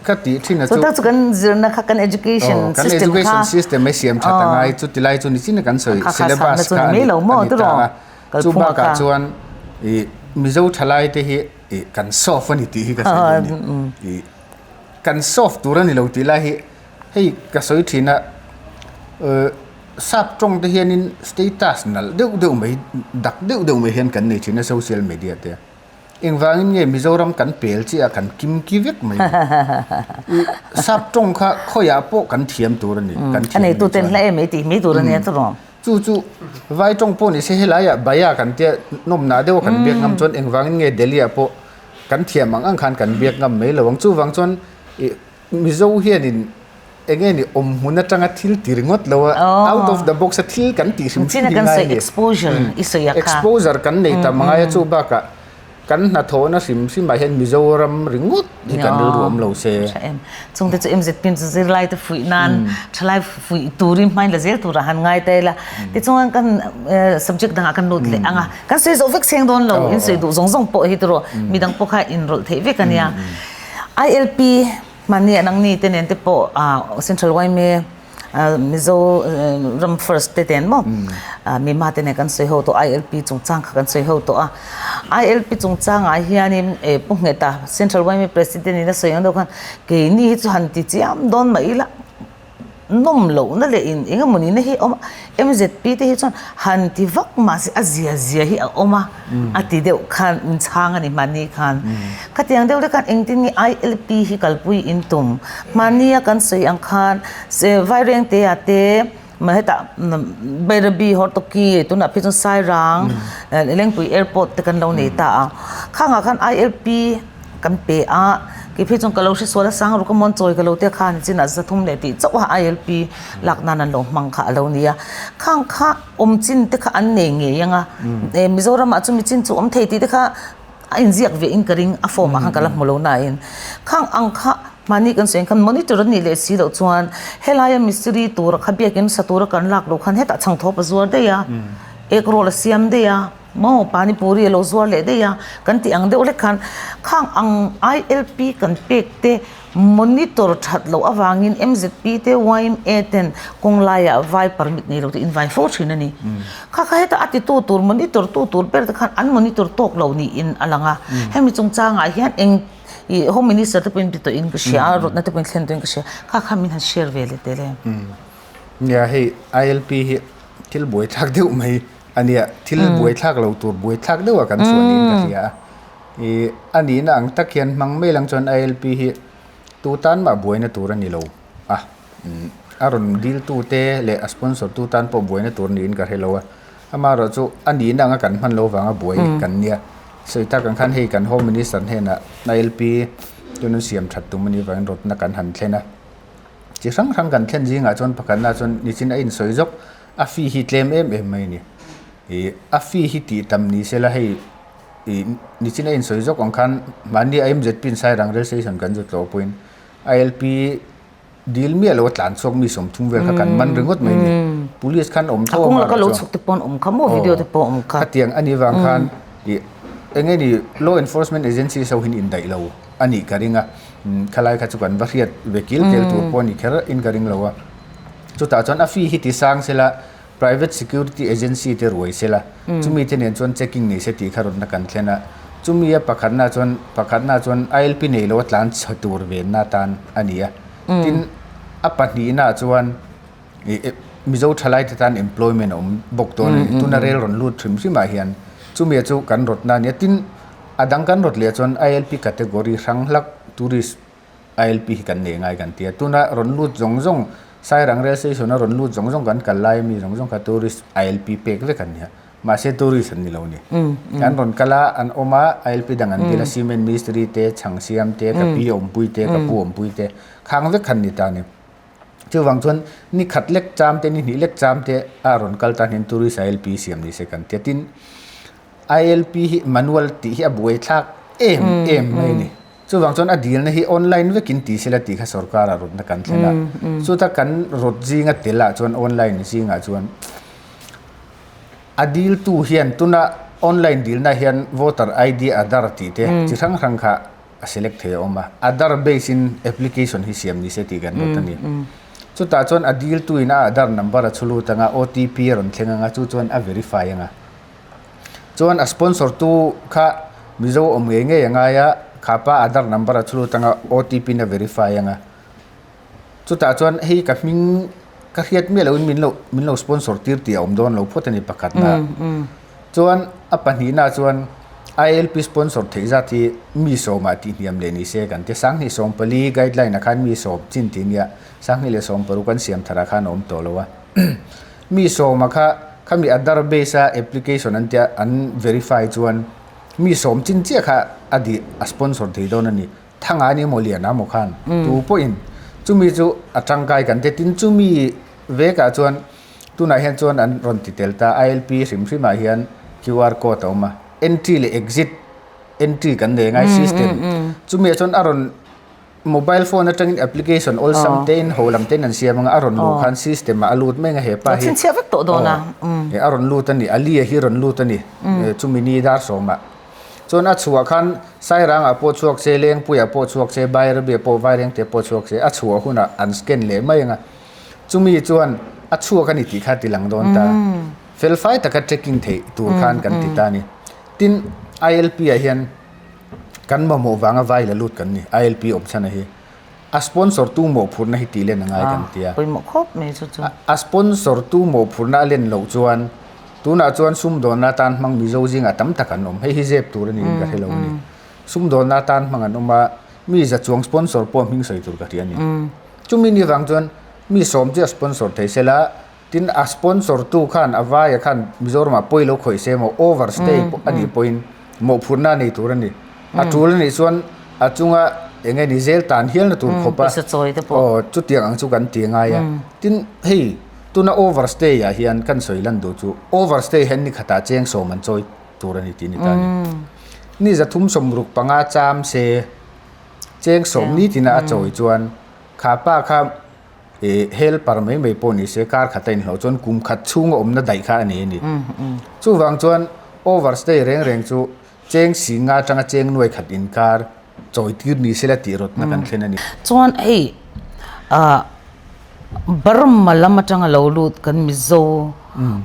ka tih thin a chu. Chutak chu kan zirna kha kan education system kha. Kan education system a siam that a ngai chu tilai chu nichin a kan sawi syllabus kha a ni ta a. Chu bakah chuan ih Mizo thalai te hi ih kan soft a ni tih hi ka sawi duh a ni. Ih kan soft tur a ni lo tih lai hi hei ka sawi thin a Sap tawng te hianin status nalh deuh deuh mai, dak deuh deuh mai hian kan nei thin a social media te. Engvangin nge Mizoram kan pel chiah a kan kim ki vek mai ni? I sap tawng kha khawiah pawh kan thiam tur a ni, kan thiam a nih chuan. A neitu ten hla tih mai tur a nia chu rawh. Chu chu vai tawng pawh ni se helaiah baya kan tia nawmnah deuh a kan biak ngam chuan engvangin nge Delhi ah pawh kan thiam ang ang khan kan biak ngam mai lo ang. Chuvang chuan i Mizo hianin eng nge ni awm hmun atanga thil ti ringawt lo a, out of the box a thil kan tih hrim hrim hi ngai a ni. Exposure kan nei tam angai a, chu bakah kan hnathawhna hrim hrimah hian Mizoram ringawt hi kan rilru awm lo se. Tha em. Chungte chu MZP chu zirlai te fuih nan thalai fuih turin hmain la zel turah han ngai ta ila. Tichuan kan subject dangah kan lut leh ang a, kan sawi zawh vek seng dawn lo, in sawi duh zawng zawng pawh hi tiraw midang pawh kha inrawlh theih vek a nia. ILP hmani a nangni te nen te pawh Central yma Mizo ram first te ten maw mima te nen kan sawi ho tawh ILP chungchang kha kan sawi ho tawh a. ILP chungchangah hianin Pu Ngheta Central yma President in a sawi ang deuh khan keini hi chu han ti chiam dawn mah ila nawm lohna leh in eng emaw nihna hi a awm a, MZP te hi chuan han ti vak mahse a zia zia hi a awm a, a ti deuh khan min chhang a ni mahni khan. Khatiang deuh te khan engtin nge ILP hi kalpui in tum? Mahnia kan sawi ang khan Vairengtea te hetah Bairabi Hortoki tunah phei chuan Sairang Lengpui Airport te kan lo nei ta a, khangah khan ILP Kan pe a, kei phei chuan ka lo hresual a sang ruk a mawn chawi ka lo tia khan chinah zathum leh tih chauh a ILP lak nan an lo hmang kha a lo ni a. Khang kha awm chin te kha an nei ngei ang a, Mizoramah chumi chin chu awm thei tih te kha a inziak ve in ka ring a form ah khan ka la hmu lo nain khang ang kha mahni kan sawi ang khan monitor an nih leh si loh chuan helaia mistiri tura kha biakin sa tura kan lak loh khan hetah chhangthawp a zuar daih a, egg roll a siam daih a. Maw pani puri a lo zuar leh daih a, kan tih ang deuh hlek khan khang ang ILP kan pek te Monitor that loh avangin MZP te yma ten kawng laiah vai permit nei lo te invai fo thin a ni. Kha kha heta a titu tur monitor tu tur ber te khan an monitor tawk lo niin a lang a. Hemi chungchangah hian eng ih Home Minister te pawhin ti tawhin ka hria a, rawtna te pawhin thlen tawhin ka hria. Kha kha min han share ve leh teh le. Nia hei ILP hi thil buaithlak deuh mai a nia, thil buaithlak lo tur buaithlak deuhah kan chhuah niin ka hria a. Ih a nihna ang tak hian hmang mai lang chuan ILP hi tu tan mah buaina tur a ni lo a, a rawn dil tu te leh a sponsor tu tan pawh buaina tur niin ka hre lo a, amaherawh chu a nihna anga kan hman lo vanga buai kan nia. Sawi tak ang khan hei kan Home Minister hnenah ILP chuan an siam that tum a nih vangin rawtna kan han thlen a, chi hrang hrang kan thlen zingah chuan pakhatna chuan nichin a insawi zawk a fee hi tlem em em mai a ni. Ih a fee hi tih tam ni sela hei. Ih nichin a insawi zawk ang khan mahni a MZP in Sairang rail station kan zu tlawh pawhin ILP dil miah lo a tlan chhuak mi 30 vel kha kan man ringawt mai a ni. Police khan awm tho ang a lo chhuk te pawh an awm kha maw video te pawh a awm kha. Khatiang a nih vang khan ih eng nge ni law enforcement agencies ho hian indaih lo a nih ka ring a, khalai kha chu kan va hriat ve kil kel tur pawh a ni kher in ka ring lo a. Chutah chuan a fee hi ti sang sela Private security agency te ruai se la, chumi te nen chuan checking nei se tih kha rawtna kan thlen a, chumi a pakhatna chuan pakhatna chuan ILP nei lo a tlan chhe tur venna atan a ni a, tin a pahnihna chuan ih Mizo thalai te tan employment a awm bawk dawn a ni, tuna rel rawn lut hrim hrim ah hian chumi chu kan rawtna a ni a, tin a dang kan rawt leh chuan ILP category hrang hlak tourist ILP hi kan nei ngai kan ti a, tuna rawn lut zawng zawng Sairang rail station a rawn lut zawng zawng kan kal lai ami zawng zawng kha tourist ILP pek vek an ni a, mahse tourist an ni lo a ni. An rawn kal a, an awm a, ILP dang an dil a, cement mistri te, chhang siam te, ka pi awmpui te, ka pu awmpui te khang vek khan ni ta a ni. Chuvang chuan ni khat lek cham te, ni hnih lek cham te a rawn kal tan hian tourist ILP siam ni se kan ti a, tin ILP hi manual tih hi a buaithlak em em mai a ni. Chuvang chuan a dilna hi online vekin ti sela tih kha sorkara rawtna kan thlen a. Chuta kan rawt zinga telah chuan online zingah chuan a diltu hian tuna online dilna hian voter ID Aadhaar tih te chi hrang hrang kha a select thei a awm a. Aadhaar base in application hi siam ni se tih kan rawt a ni. Chutah chuan a diltu in a Aadhaar number a chhu lut anga OTP a rawn thleng anga chu chuan a verify anga. Chuan a sponsor tu kha Mizo awm ngei ngei a ngai a, kha pa Aadhaar number a chhut anga OTP in a verify anga. Chutah chuan hei ka hming ka hriat miah loin min lo min lo sponsor tir tih a awm dawn lo phawt a ni pakhatna. Chuan a pahnihna chuan ILP sponsor theih zat hi mi sawmah tih hniam leh ni se kan ti. 2014 guideline ah khan mi sawm chin tih nia 2016 kan siam tharah khan a awm tawh lo a. Mi sawma kha khami Aadhaar base a application an tia an verify chuan mi sawm chin chiah kha a dih a sponsor thei dawn a ni. Thanga a ni emaw Liana emaw khan tu pawhin chumi chu a tangkai kan ti tin chumi vekah chuan tunah hian chuan an rawn ti tel ta ILP hrim hrimah hian QR code a awm a entry leh exit entry kan nei ngai system chumi ah chuan a rawn Mobile phone atangin application awlsam tein ho lam tein an siam anga a rawn luh khan system ah a lut mai anga hepa hi chhinchhiah vek tawh dawn a a rawn lut a ni Ali a hi rawn lut a ni chumi ni dar sawmah chuan a chhuah khan Sairang ah pawh chhuak se Lengpui ah pawh chhuak se Bairabi ah pawh Vairengte pawh chhuak se a chhuah hunah an scan leh mai anga chumi chuan a chhuak a ni tih kha a ti lang dawn ta felfai taka tracking theih tur khan kan ti ta a ni tin ILP ah hian Kan mamawh vanga vai la lut kan ni, ILP awm chhan a hi. A sponsor tu mawhphurhna hi tih len a ngai kan ti a. Pawimawh khawp mai chu chu. A sponsor tu mawhphurhna a len loh chuan tunah chuan sumdawnna atan hmang Mizo zingah tam tak an awm. Hei hi zep tur a niin ka hre lo a ni. Sumdawnna atan hmang an awm a, mi za chuang sponsor pawh hming sawi tur ka hria a ni. Chumi ni vang chuan mi sawm chiah sponsor thei sela Tin, a sponsor tu khan a vaia khan Mizoramah pawi lo khawih se maw, over stay pawh a nih pawhin mawhphurhna a nei tur a ni. A tul a nih chuan a chunga eng nge ni zel tan hialna tur khawp a, aw chutiang ang chu kan ti ngai a. Tin, hei tuna over stay ah hian kan sawi lan duh chu over stay hian ni khatah cheng sawm an chawi tur a ni tih a ni ta a ni. Ni 365 cham se cheng sawm ni tina a chawi chuan kha pa kha Ih helper mai mai pawh ni se kar khat a inhlawh chuan kum khat chhunga awmna daih kha a nei a ni. Chuvang chuan over stay reng reng chu cheng si nga atanga cheng nuai khat inkar Chawi tir ni sela tih rawtna kan thlen a ni. Chuan hei ah Burma lam atanga lo lut kan Mizo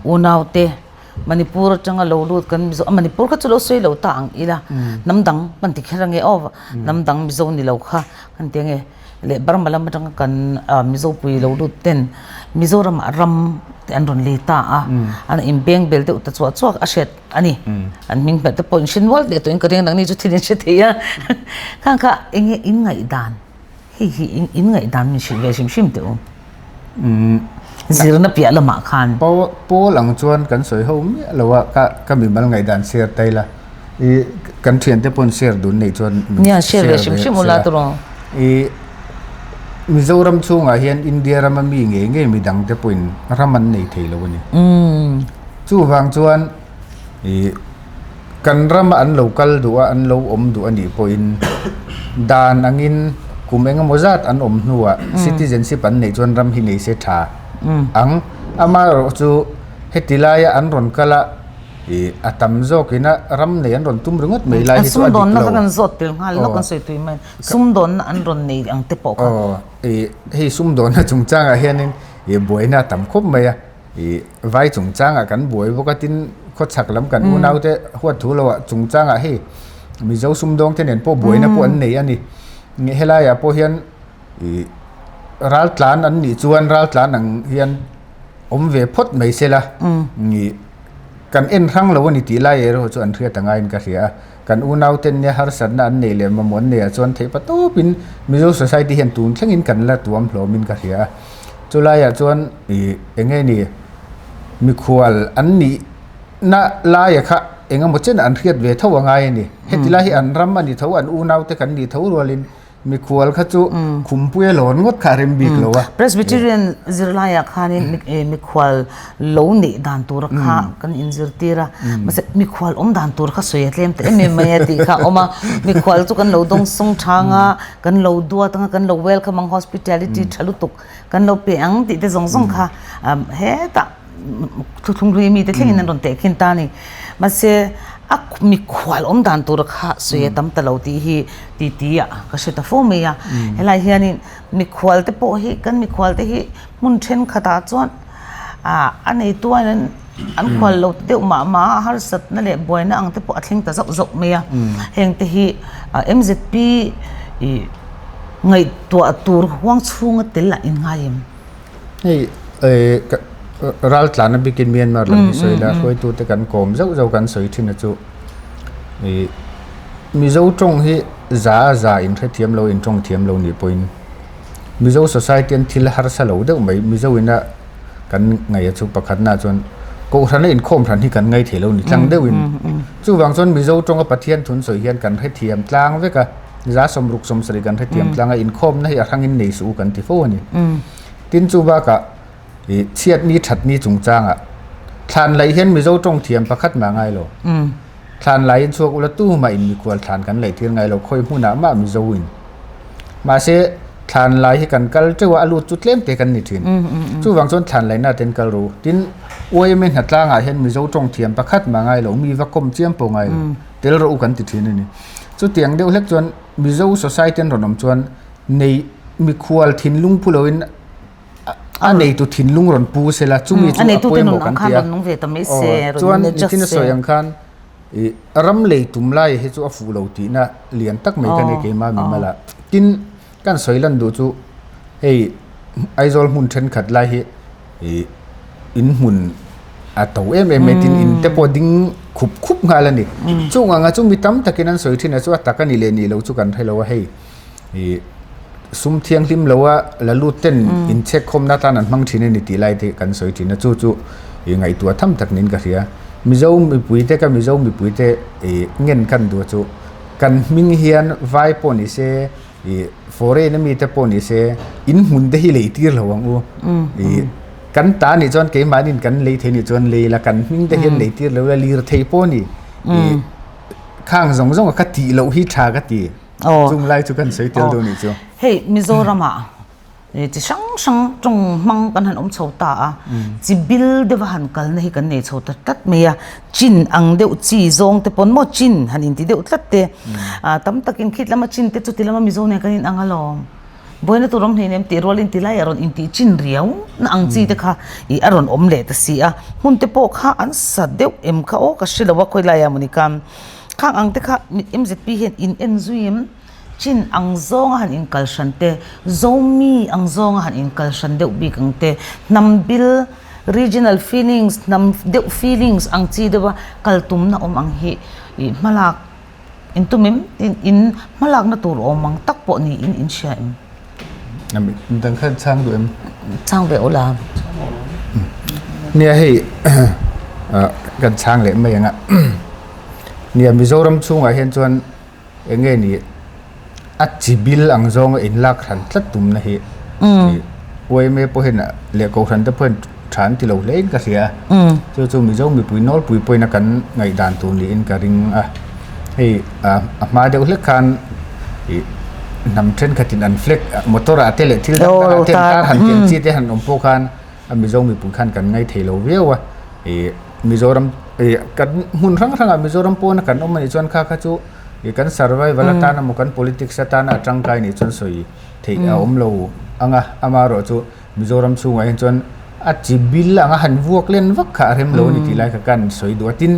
unaute Manipur atanga lo lut kan Mizo a Manipur kha chu lo sawi lo ta ang ila hnam dang kan ti kher ange aw hnam dang Mizo ni lo kha kan ti ange leh Burma lam atanga kan Mizo pui lo lut ten Mizoramah ram te an rawn lei ta a an inbeng bel deuh ta chuah chuah a hriat a ni. An hming hmel te pawh in hre nual leh tawhin ka ring nangni chu thil in hre thei a. Khang kha eng nge in ngaihdan hei hi in ngaihdan min hrilh ve hrim hrim teh u. Zirna piah lamah khan. Pawl ang chuan kan sawi ho miah lo a, ka ka mimal ngaihdan share ta ila. I kan thiante pawn share dun neih chuan Nia share ve hrim hrim ula tawrh. I Mizoram chhungah hian India rama mi ngei ngei midang te pawhin ram an nei thei lo a ni. Chuvang chuan ih kan rama an lo kal duh a, an lo awm duh a nih pawhin dan angin kum eng emaw zat an awm hnuah citizenship an neih chuan ram hi nei se tha ang. Amaherawh chu heti laia an rawn kal a ih a tam zawkina ram nei an rawn tum ringawt mai lai hi chu a dik lo. Sumdawnna kha kan zawt tel nghal lawk an sawi tui mai. Sumdawnna an rawn nei ang te pawh kha. Aw ih hei sumdawnna chungchangah hianin ih buaina a tam khawp mai a. Ih vai chungchangah kan buai bawk a tin khawchhak lam kan unaute huat thu loah chungchangah hei Mizo sumdawng te nen pawh buaina pawh an nei a ni. Helaiah pawh hian ih raltlan an nih chuan raltlan ang hian awm ve phawt mai sela ih kan en hrang lo a ni tih lai erawh chu an hriat angaiin ka hria a. Kan unauten nia harsatna an neih leh mamawh an neihah chuan theih patawpin Mizo society hian tun thlengin kan la tuam hlawmin ka hria a. Chulaiah chuan ih eng nge ni mikhual an nihna laia kha eng emaw chen an hriat ve tho a ngai a ni. Heti lai hi an ram a ni tho, an unaute kan nih tho rualin Mikhual kha chu khumpui a lawn ngawt kha a rem bik lo a. Presbyterian zirlaiah khanin mikhual lo neih dan tura kha kan inzirtir a, mahse mikhual awm dan tur kha sawi a tlem ta em em mai a tih kha a awm a. Mikhual chu kan lo dawngsawng thang a, kan lo duat ang a, kan lo welcome ang, hospitality tha lutuk kan lo pe ang tih te zawng zawng kha hetah thuthlung hlui mite thlengin an rawn tehkhin ta a ni. Mahse a mikhual awm dan tura kha sawi a tam ta lo tih hi ti ti ah ka hre ta fo mai a. Helai hianin mikhual te pawh hi kan mikhual te hi hmun thenkhatah chuan ah a neitu a in an khual lo deuh mah mah a, harsatna leh buaina ang te pawh a thleng ta zauh zauh mai a. Heng te hi MZP ih ngaihtuah tur huang chhunga tel ah inngai em? Hei eh raltlana bikin Myanmar lam hi sawi la hruaitute kan kawm zauh zauh kan sawi thin a chu ih Mizo tawng hi za a za in hrethiam lo in tawng thiam lo nih pawhin Mizo society an thil harsa lo deuh mai Mizo ina kan ngaih a chu pakhatna chuan Kohhrana inkhawm hran hi kan ngaih thei lo ni tlang deuhin chuvang chuan Mizo tawnga Pathian thun sawi hian kan hrethiam tlang vek a. Za sawmruk sawmsarih kan hrethiam tlang a, inkhawmna hi a hrangin nei suh u kan ti fo a ni. Tin chu bakah ih chhiatni thatni chungchangah thlan laih hian Mizo tawng thiam pakhat mah ngai lo. Thlan laiin chhuak ula tumah in mikhual thlan kan laih tir ngai lo khawi hmunah mah Mizo in. Mahse thlan lai hi kan kal teuh a, a lut chu tlem te kan ni thin. Chuvang chuan thlan laihna ten kal ru. Tin UIMA hnatlangah hian Mizo tawng thiam pakhat mah ngai lo, mi va kawm chiam pawh ngai lo. Tel rawh u kan ti thin a ni. Chutiang deuh hlek chuan Mizo society an rawn awm chuan nei mikhual thinlung pu loin a neitu thinlung rawn pu sela chumi chu a pawimawh kan ti a. Aw chuan nitin a sawi ang khan ih ram lei tum lai hi chu a fuh lo tihna lian tak mai ka nei keimah mimal ah. Tin kan sawi lan duh chu hei Aizawl hmun thenkhat lai hi ih in hmun a to em em mai tin in te pawh ding khup khup nghal a ni. Chung anga chu mi tam takin an sawi thin a chu a tak a ni leh nih loh chu kan hre lo a hei ih sum thianghlim lo a la lut ten in chhek khawmna atan an hmang thin a ni tih lai te kan sawi thin a chu chu ih ngaihtuah tham tak niin ka hria. Mizo mipui te ka Mizo mipui te ih ngen kan duh chu kan hming hian vai pawh ni se Ih foreign a mite pawh ni se in hmun te hi lei tir lo ang u. Ih kan ta nih chuan keimahnin kan lei thei nih chuan lei la kan hming te hian lei tir lo la lir thei pawh ni. Ih khang zawng zawng a ka tih loh hi tha ka ti. Chung lai chu kan sawi tel dawn nih chu. Hei Mizoram ah. Chi hrang hrang tawng hmang kan han awm chho ta a, chi bil deuha han kalna hi kan nei chho ta tlat mai a, chin ang deuh chi zawng te pawn maw chin han inti deuh tlat te, tam takin khit lama chin te chuti lama Mizo nen kan inang alawm, buaina tur awm hleinem tih rualin ti laiah rawn intih chin riau na ang chi te kha ih a rawn awm leh ta si a, hmun te pawh kha an sa deuh em kha aw ka hre lo a khawi laiah mawni khan khang ang te kha MZP hian in en zui em? Chin ang zawnga han inkal hran te, Zomi ang zawnga han inkal hran deuh bik ang te, hnam bil, regional feelings, hnam deuh feelings ang chi deuha kal tumna awm ang hi ih hmalak in tum em? Tin, in hmalakna tur awm ang tak pawh niin in hria em? Dang khan chhang duh em? Chhang ve ula. Nia hei kan chhang leh mai ang a. Nia Mizoram chhungah hian chuan Eng nge ni a chi bil ang zawnga in lak hran tlat tumna hi yma pawh hian leh kohhran te pawh hian tha an ti lo hle in ka hria a, chu chu Mizo mipui nawlpui pawhin a kan ngaihdan tur niin ka ring a, hei a hma deuh hlek khan ih hnam thenkhatin an flag motor ah te leh thil dang dang ah te an tar han tih ang chi te han awm pawh khan a Mizo mipui khan kan ngaithei lo viau a ih. Mizoram ih kan hmun hrang hrangah Mizoram pawna kan awm anih chuan kha kha chu ih kan survival atana emaw kan politics atana a tangkai nih chuan sawi theih a awm lo ang a, amaherawh chu Mizoram chhungah hian chuan a chi bil anga han vuak len vak kha a rem lo a ni tih lai kha kan sawi duh a, tin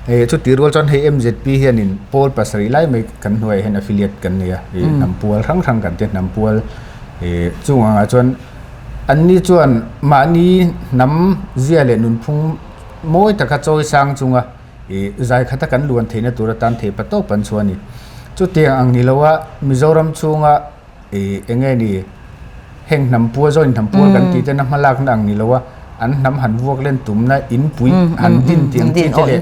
ih chutih rual chuan hei MZP hianin pawl pasarih lai mai kan hnuaiah hian affiliate kan nei a, ih hnam pual hrang hrang kan ti a hnam pual ih chung angah chuan. Anni chuan mahni hnam zia leh nunphung mawi taka chawi sang chunga ih zai khata kan luan theihna tur atan theih pa tawp an chhuah a ni. Chutiang ang ni loa Mizoram chhunga ih eng nge ni heng hnam pual zawin hnam pual kan tih tena hmalakna ang ni loa an hnam han vuak len tumna inpui han din tih ang chi te leh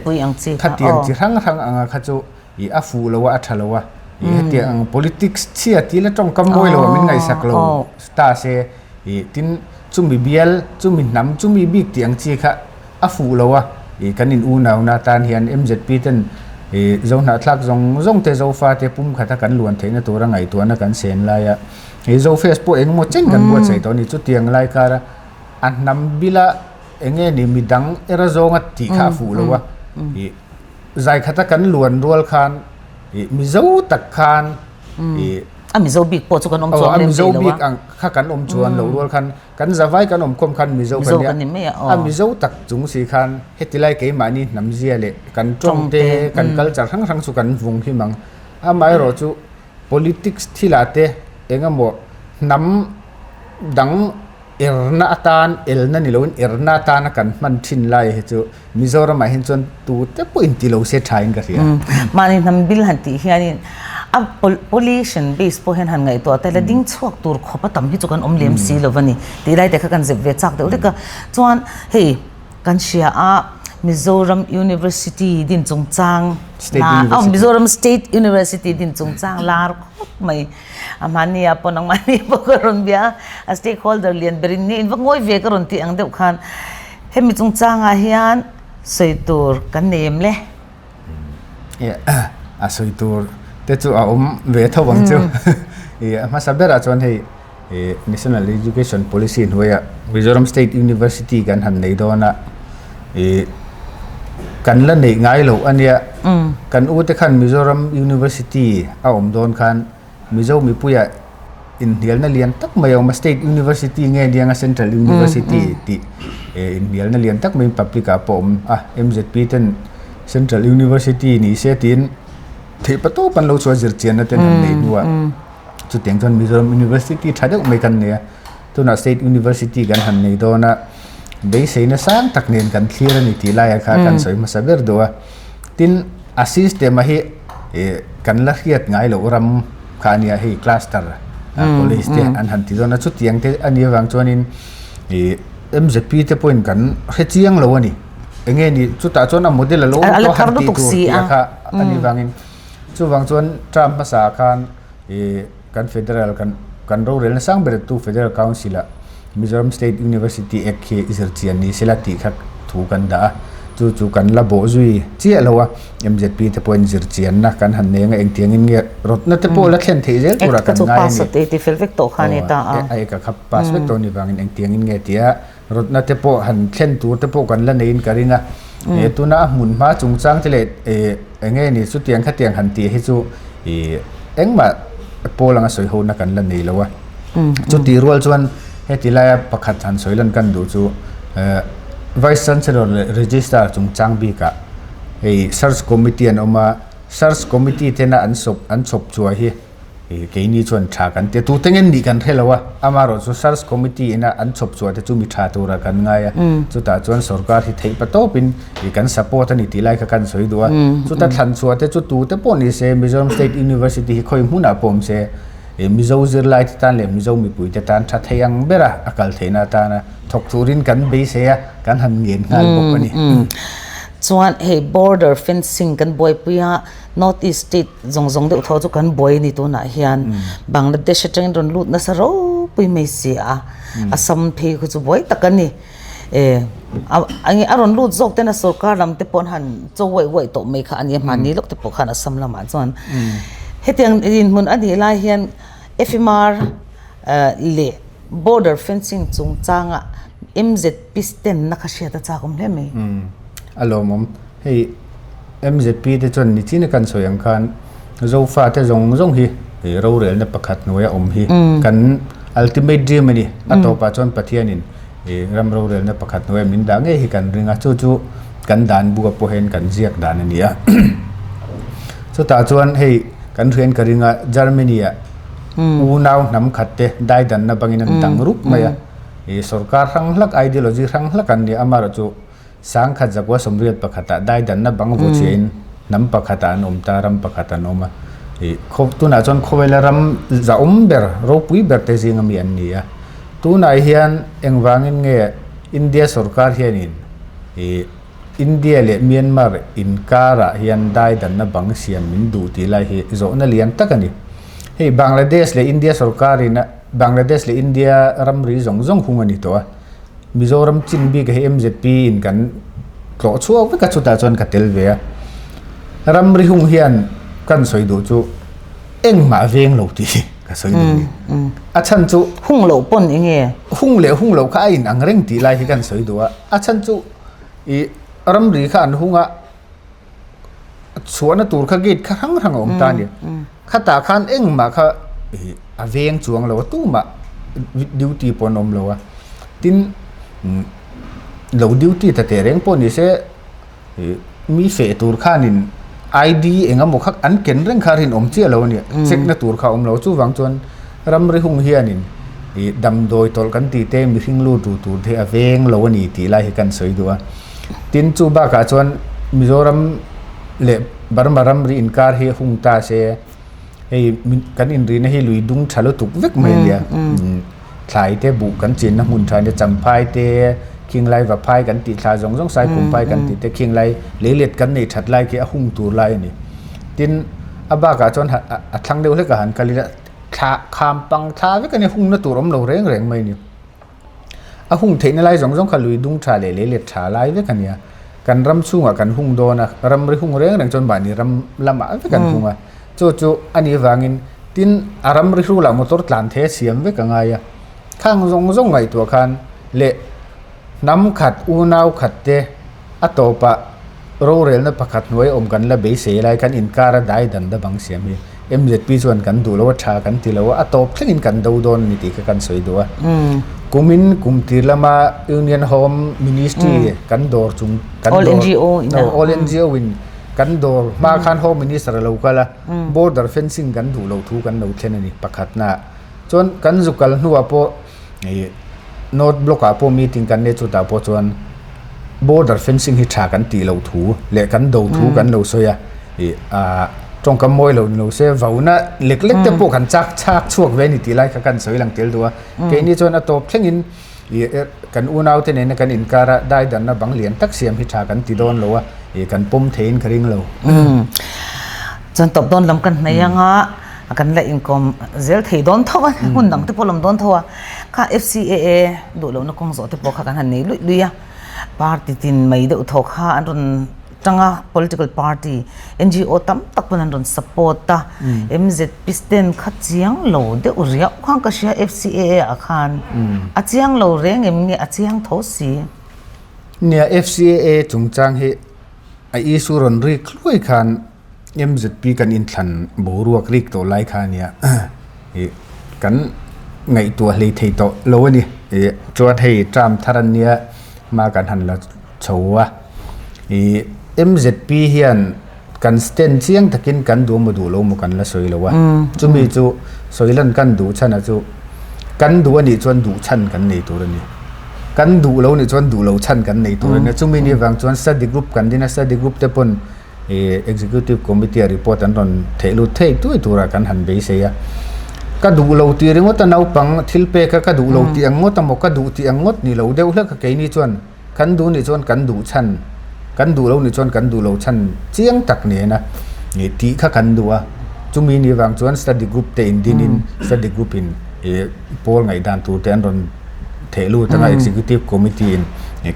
khatiang chi hrang hrang anga kha chu ih a fuh lo a a tha lo a ih hetiang ang politics chhia tih la tawngkam mawi lo a min ngaihsak lo ta se ih tin chumi bial chumi hnam chumi bik tih ang chi kha a fuh lo a ih kan in unauna tan hian M_Z_P ten ih Zohnahthlak zawng zawng te Zofa te pum khata kan luan theihna tura ngaihtuahna kan sen lai a ih Zofest pawh engemaw chen kan buatsaih tawh a ni chutiang lai kara a hnam bila eng nge ni midang era zawnga tih kha a fuh lo a ih. Zai khata kan luan rual khan ih Mizo tak khan ih A Mizo bik pawh chu kan awm chuang lem thei lo a. A Mizo bik ang kha kan awm chuan lo rual khan kan zavai kan awm khawm khan Mizo kan nia. A Mizo tak chung si khan heti lai keimahni hnam zia leh kan tawng te kan culture hrang hrang chu kan vung him ang. Amaherawh chu politics thilah te engemaw hnam dang erna atan elna ni loin erna atana kan hman thin lai hi chu Mizoramah hian chuan tute pawh in ti lo se tha in ka hria. Mahni hnam bil han tih hianin a pollution base pawh hian han ngaihtuah ta ila ding chhuak tur khawp a tam hi chu kan awm lem si lo a ni tih lai te kha kan zep ve chak deuh lek a. Chuan hei kan hria a Mizoram University din chungchang la Mizoram State University din chungchang lar khawp mai. A mahnia pawh nangmahni pawh ka rawn bia a, a stakeholder lian berin nge in va ngawi ve ka rawn tih ang deuh khan hemi chungchangah hian sawi tur kan nei em le? A sawi tur te chu a awm ve tho ang chu. A hmasa berah chuan hei National Education Policy hnuaiah Mizoram State University kan han nei dawn a, kan la neih ngai loh a nia. Kan ute khan Mizoram University a awm dawn khan Mizo mipuiah inhnialna lian tak mai a awm a, State University nge nia nga Central University tih inhnialna lian tak maiin public ah pawh a awm a, MZP ten Central University ni se tiin theihpatawp an lo chhuah zirchianna ten han nei hnuah. Chutiang chuan Mizoram University tha deuh mai kan nei a, tunah State University kan han nei dawn a, beiseina sang tak nen kan thlir a ni tih laiah kha kan sawi hmasa ber duh a. Tin, a system a hi ih kan la hriat ngai loh ram kha a nia hei cluster college te an han ti dawn a, chutiang te a nih avang chuanin ih MZP te pawhin kan hre chiang lo a ni. Eng nge ni chutah chuan a model a lo awm tawh a han tih tur tih a kha a nih vangin. Chuvang chuan term hmasa khan ih kan federal kan kan rorelna sang ber tu Federal Council ah Mizoram State University Act hi zirchian ni sela tih kha thu kan dah a. Chu chu kan la bawh zui chiah lo a, MZP te pawhin zir chianna kan han neng a, engtiangin nge rawtna te pawh la thlen theih zel turah kan ngai a ni. Aw, a eka kha pass vek tawh a nih vangin engtiangin nge tia rawtna te pawh han thlen tur te pawh kan la neiin ka ring a. Tuna a hmun hma chungchang te leh eng nge ni chutiang khatiang han tih hi chu engmah pawl anga sawi hona kan la nei lo a. Chutih rual chuan heti laia pakhat han sawi lan kan duh chu Vice Chancellor leh Registrar chungchang bikah hei Search Committee an awm a, Search Committee tena an sawp an chhawp chhuah hi keini chuan tha kan ti a, tute nge nih kan hre lo a, amaherawhchu Search Committee ina an chhawp chhuah te chu mi tha turah kan ngai a, chutah chuan sorkar hi theih patawpin kan support a ni tih lai kha kan sawi duh a, chuta thlan chhuah te chu tute pawh ni se Mizoram State University hi khawi hmunah pawh awm se Mizo zirlai te tan leh Mizo mipui te tan tha thei ang bera a kal theihna atana thawk turin kan beisei a, kan han ngen nghal bawk a ni. Chuan hei border fencing kan buaipui a, North East state zawng zawng deuh tho chu kan buai a ni tunah hian. Bangladesh atangin rawn lut nasa ropui mai si a, Assam phei khu chu buai tak a ni. E a rawn lut zawk ten a sorkar lam te pawh an han cho uaih uaih tawh mai kha a nia, hmanni lawk te pawh khan Assam lamah chuan. Hetiang dinhmun a nih lai hian FMR leh border fencing chungchanga MZP stand na kha hriat a chak awm hle mai. A lawmawm. Hei MZP te chuan nichin a kan sawi ang khan Zofa te zawng zawng hi rorelna pakhat hnuaia awm hi kan ultimate dream a ni. A tawpah chuan Pathianin ram rorelna pakhat hnuaia min dah ngei hi kan ring a, chu chu kan dan bua pawh hian kan ziak dan a ni a. Chutah chuan hei kan hriain ka ring a, Germany-ah unau hnam khat te daidanna bangin an dang rup mai a, sorkar hrang hlak ideology hrang hlak an ni a, amaherawhchu Sangkhat zakua sawmriat pakhatah daidanna bang vuachiahin hnam pakhatah an awm ta, ram pakhat an awm a. Ih, khaw, tunah chuan khawvela ram zahawm ber, ropui ber te zinga mi an ni a. Tunah hian engvangin nge India sorkar hianin ih, India leh Myanmar inkarah hian daidanna bang siam min duh tih lai hi zawhna lian tak a ni. Hei Bangladesh leh India sorkarin a, Bangladesh leh India ramri zawng zawng hung a ni tawh a. Mizoram chin bik hi MZP in kan tlawh chhuak vek a chutah chuan ka tel ve a. Ramri hung hian kan sawi duh chu engmah veng lo tih hi ka sawi duh a ni. A chhan chu Hung loh pawn eng nge? Hung leh hung loh kha a in ang reng tih lai hi kan sawi duh a. A chhan chu ih ramri kha an hung a, chhuahna tur kha gate kha hrang hrang a awm ta a ni. Khatah khan engmah kha a veng chuang lo a, tumah duty pawh an awm lo a. Tin, lo duty ta teh reng pawh ni se mi feh tur khanin ID eng emaw kha an ken reng kha rinawm chiah lo a ni. Check na tur kha a awm lo. Chuvang chuan ramri hung hianin damdawi tawlh kan tih te mihring lut ru tur te a veng lo a ni tih lai hi kan sawi duh a. Tin, chu bakah chuan Mizoram leh Burma ramri inkar hi hung ta se, hei kan inrihna hi lui dung tha lutuk vek mai a nia. Thlai te buh kan chenna hmun tha nia, champhai te, khinglai vaphai kan tih thla zawng zawng, saikhumphai kan tih te, khinglai leilet kan nei that lai khi a hung tur lai a ni. Tin, a bakah chuan a thlang deuh hlekah han kal ila, thla kham pang thla vek a nia, hungna tur awm lo reng reng mai a ni. A hung theihna lai zawng zawng kha lui dung tha leh lei let tha lai vek a nia. Kan ram chhungah kan hung dawn a, ramri hung reng reng chuan mahni ram lamah vek an hung a. Chu chu a nih vangin tin a ramri hrulah motor tlan the siam vek a ngai a. Khang zawng zawng ngaihtuah khan leh hnam khat unau khat te a tawpah rorelna pakhat hnuai awm kan la beisei lai khan inkar a dai dan da bang siam hi MZP chuan kan duh lo a, tha kan ti lo a, a tawp thlengin kan do dawn a ni tih kha kan sawi duh a. Kumin kum tir lama Union Home Ministry kan dawr chung kan All NGO in a. All NGO in kan dawr hma khan Home Minister a lo kal a, border fencing kan duh loh thu kan lo thlen a ni pakhatnaah. Chuan kan zu kal hnuah pawh Ih North Block ah pawh meeting kan nei chutah pawh chuan border fencing hi tha kan tih loh thu leh kan do thu kan lo sawi a, ih ah tawngkam mawi lo ni lo se vauna lek lek te pawh kan chak chak chhuak ve a ni tih lai kha kan sawi lang tel duh a, keini chuan a tawp thlengin ih kan unau te nena kan inkar a daidanna bang lian tak siam hi tha kan ti dawn lo a, ih kan pawm theiin ka ring lo. Chuan tawp dawn lam kan hnaih anga. Kan la inkawm zel thei dawn tho a, hmun dang te pawh lawm dawn tho a, kha FCAA duh lohna kawng zawh te pawh kha kan han nei luih luih a. Party tin mai deuh thaw kha an rawn tang a, political party, NGO tam tak pawn an rawn support a, MZP stand kha chiang lo deuh riau khan ka hria FCAA ah khan a chiang lo reng em nge a chiang tho si. Nia FCAA chungchang hi a issue rawn rik hluai khan MZP kan inthlan boruak rik tawh lai kha ania ih kan ngaihtuah hlei thei tawh lo a ni ih chuan hei term thar an nia hma kan han la chho a ih MZP hian kan stand chiang takin kan duh emaw duh lo emaw kan la sawi lo a chumi chu sawi lan kan duh chhan a chu kan duh anih chuan duh chhan kan nei tur a ni kan duh lo anih chuan duh lo chhan kan nei tur a ni chumi ni vang chuan study group kan din a study group te pawn Ih Executive Committee a report an rawn theih lut thei tui turah kan han beisei a. Ka duh lo tih ringawt a naupang thil pek a ka duh lo tih ang ngawt a maw ka duh tih ang ngawt ni lo deuh hlek a keini chuan kan duh nih chuan kan duh chhan kan duh lo nih chuan kan duh lo chhan chiang tak nena ih tih kha kan duh a. Chumi ni vang chuan study group te indin in study group in ih pawl ngaihdan tur te an rawn Theh lut anga Executive Committee in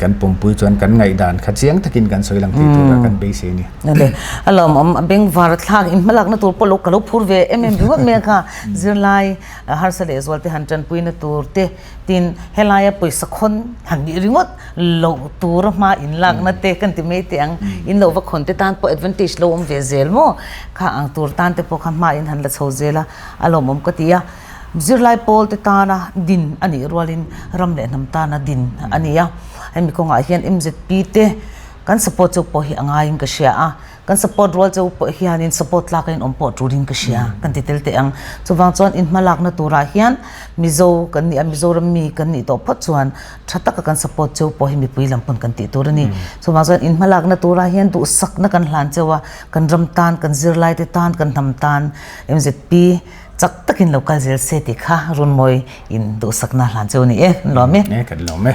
kan pawmpui chuan kan ngaihdan kha chiang takin kan sawi lang thei tura kan beisei a ni. Nale, a lawmawm a bengvar thlak in hmalakna tur pawh lo ka lo phur ve em em ringawt mai a kha. Zirlai harsa leh zual te han tanpuina tur te tin helaia pawisa khawn han nih ringawt loh tura hma in lakna te kan ti mai teh ang. In lo va khawn te tan pawh advantage lo awm ve zel maw? Kha ang tur tan te pawh kha hma in han la chho zel a, a lawmawm ka ti a. Zirlai pawl te tana din a nih rualin ram leh hnam tana din a ni a. Hemi kawngah hian MZP te kan support cheu pawh hi a ngaiin ka hria a, kan support rual cheu pawh hianin support tlak a inawm pawh tulin ka hria kan ti tel teh ang. Chuvang chuan inhmalakna turah hian Mizo kan nih a, Mizoram mi kan nih tawh phawt chuan tha taka kan support cheu pawh hi mipui lam pawn kan tih tur a ni. Chuvang chuan inhmalakna turah hian duhsakna kan hlan cheu a, kan ram tan, kan zirlai te tan, kan hnam tan MZP Chak takin lo kal zel se tih kha Runmawi in duhsakna hlan chu a ni e, kan lawm e. E, kan lawm e.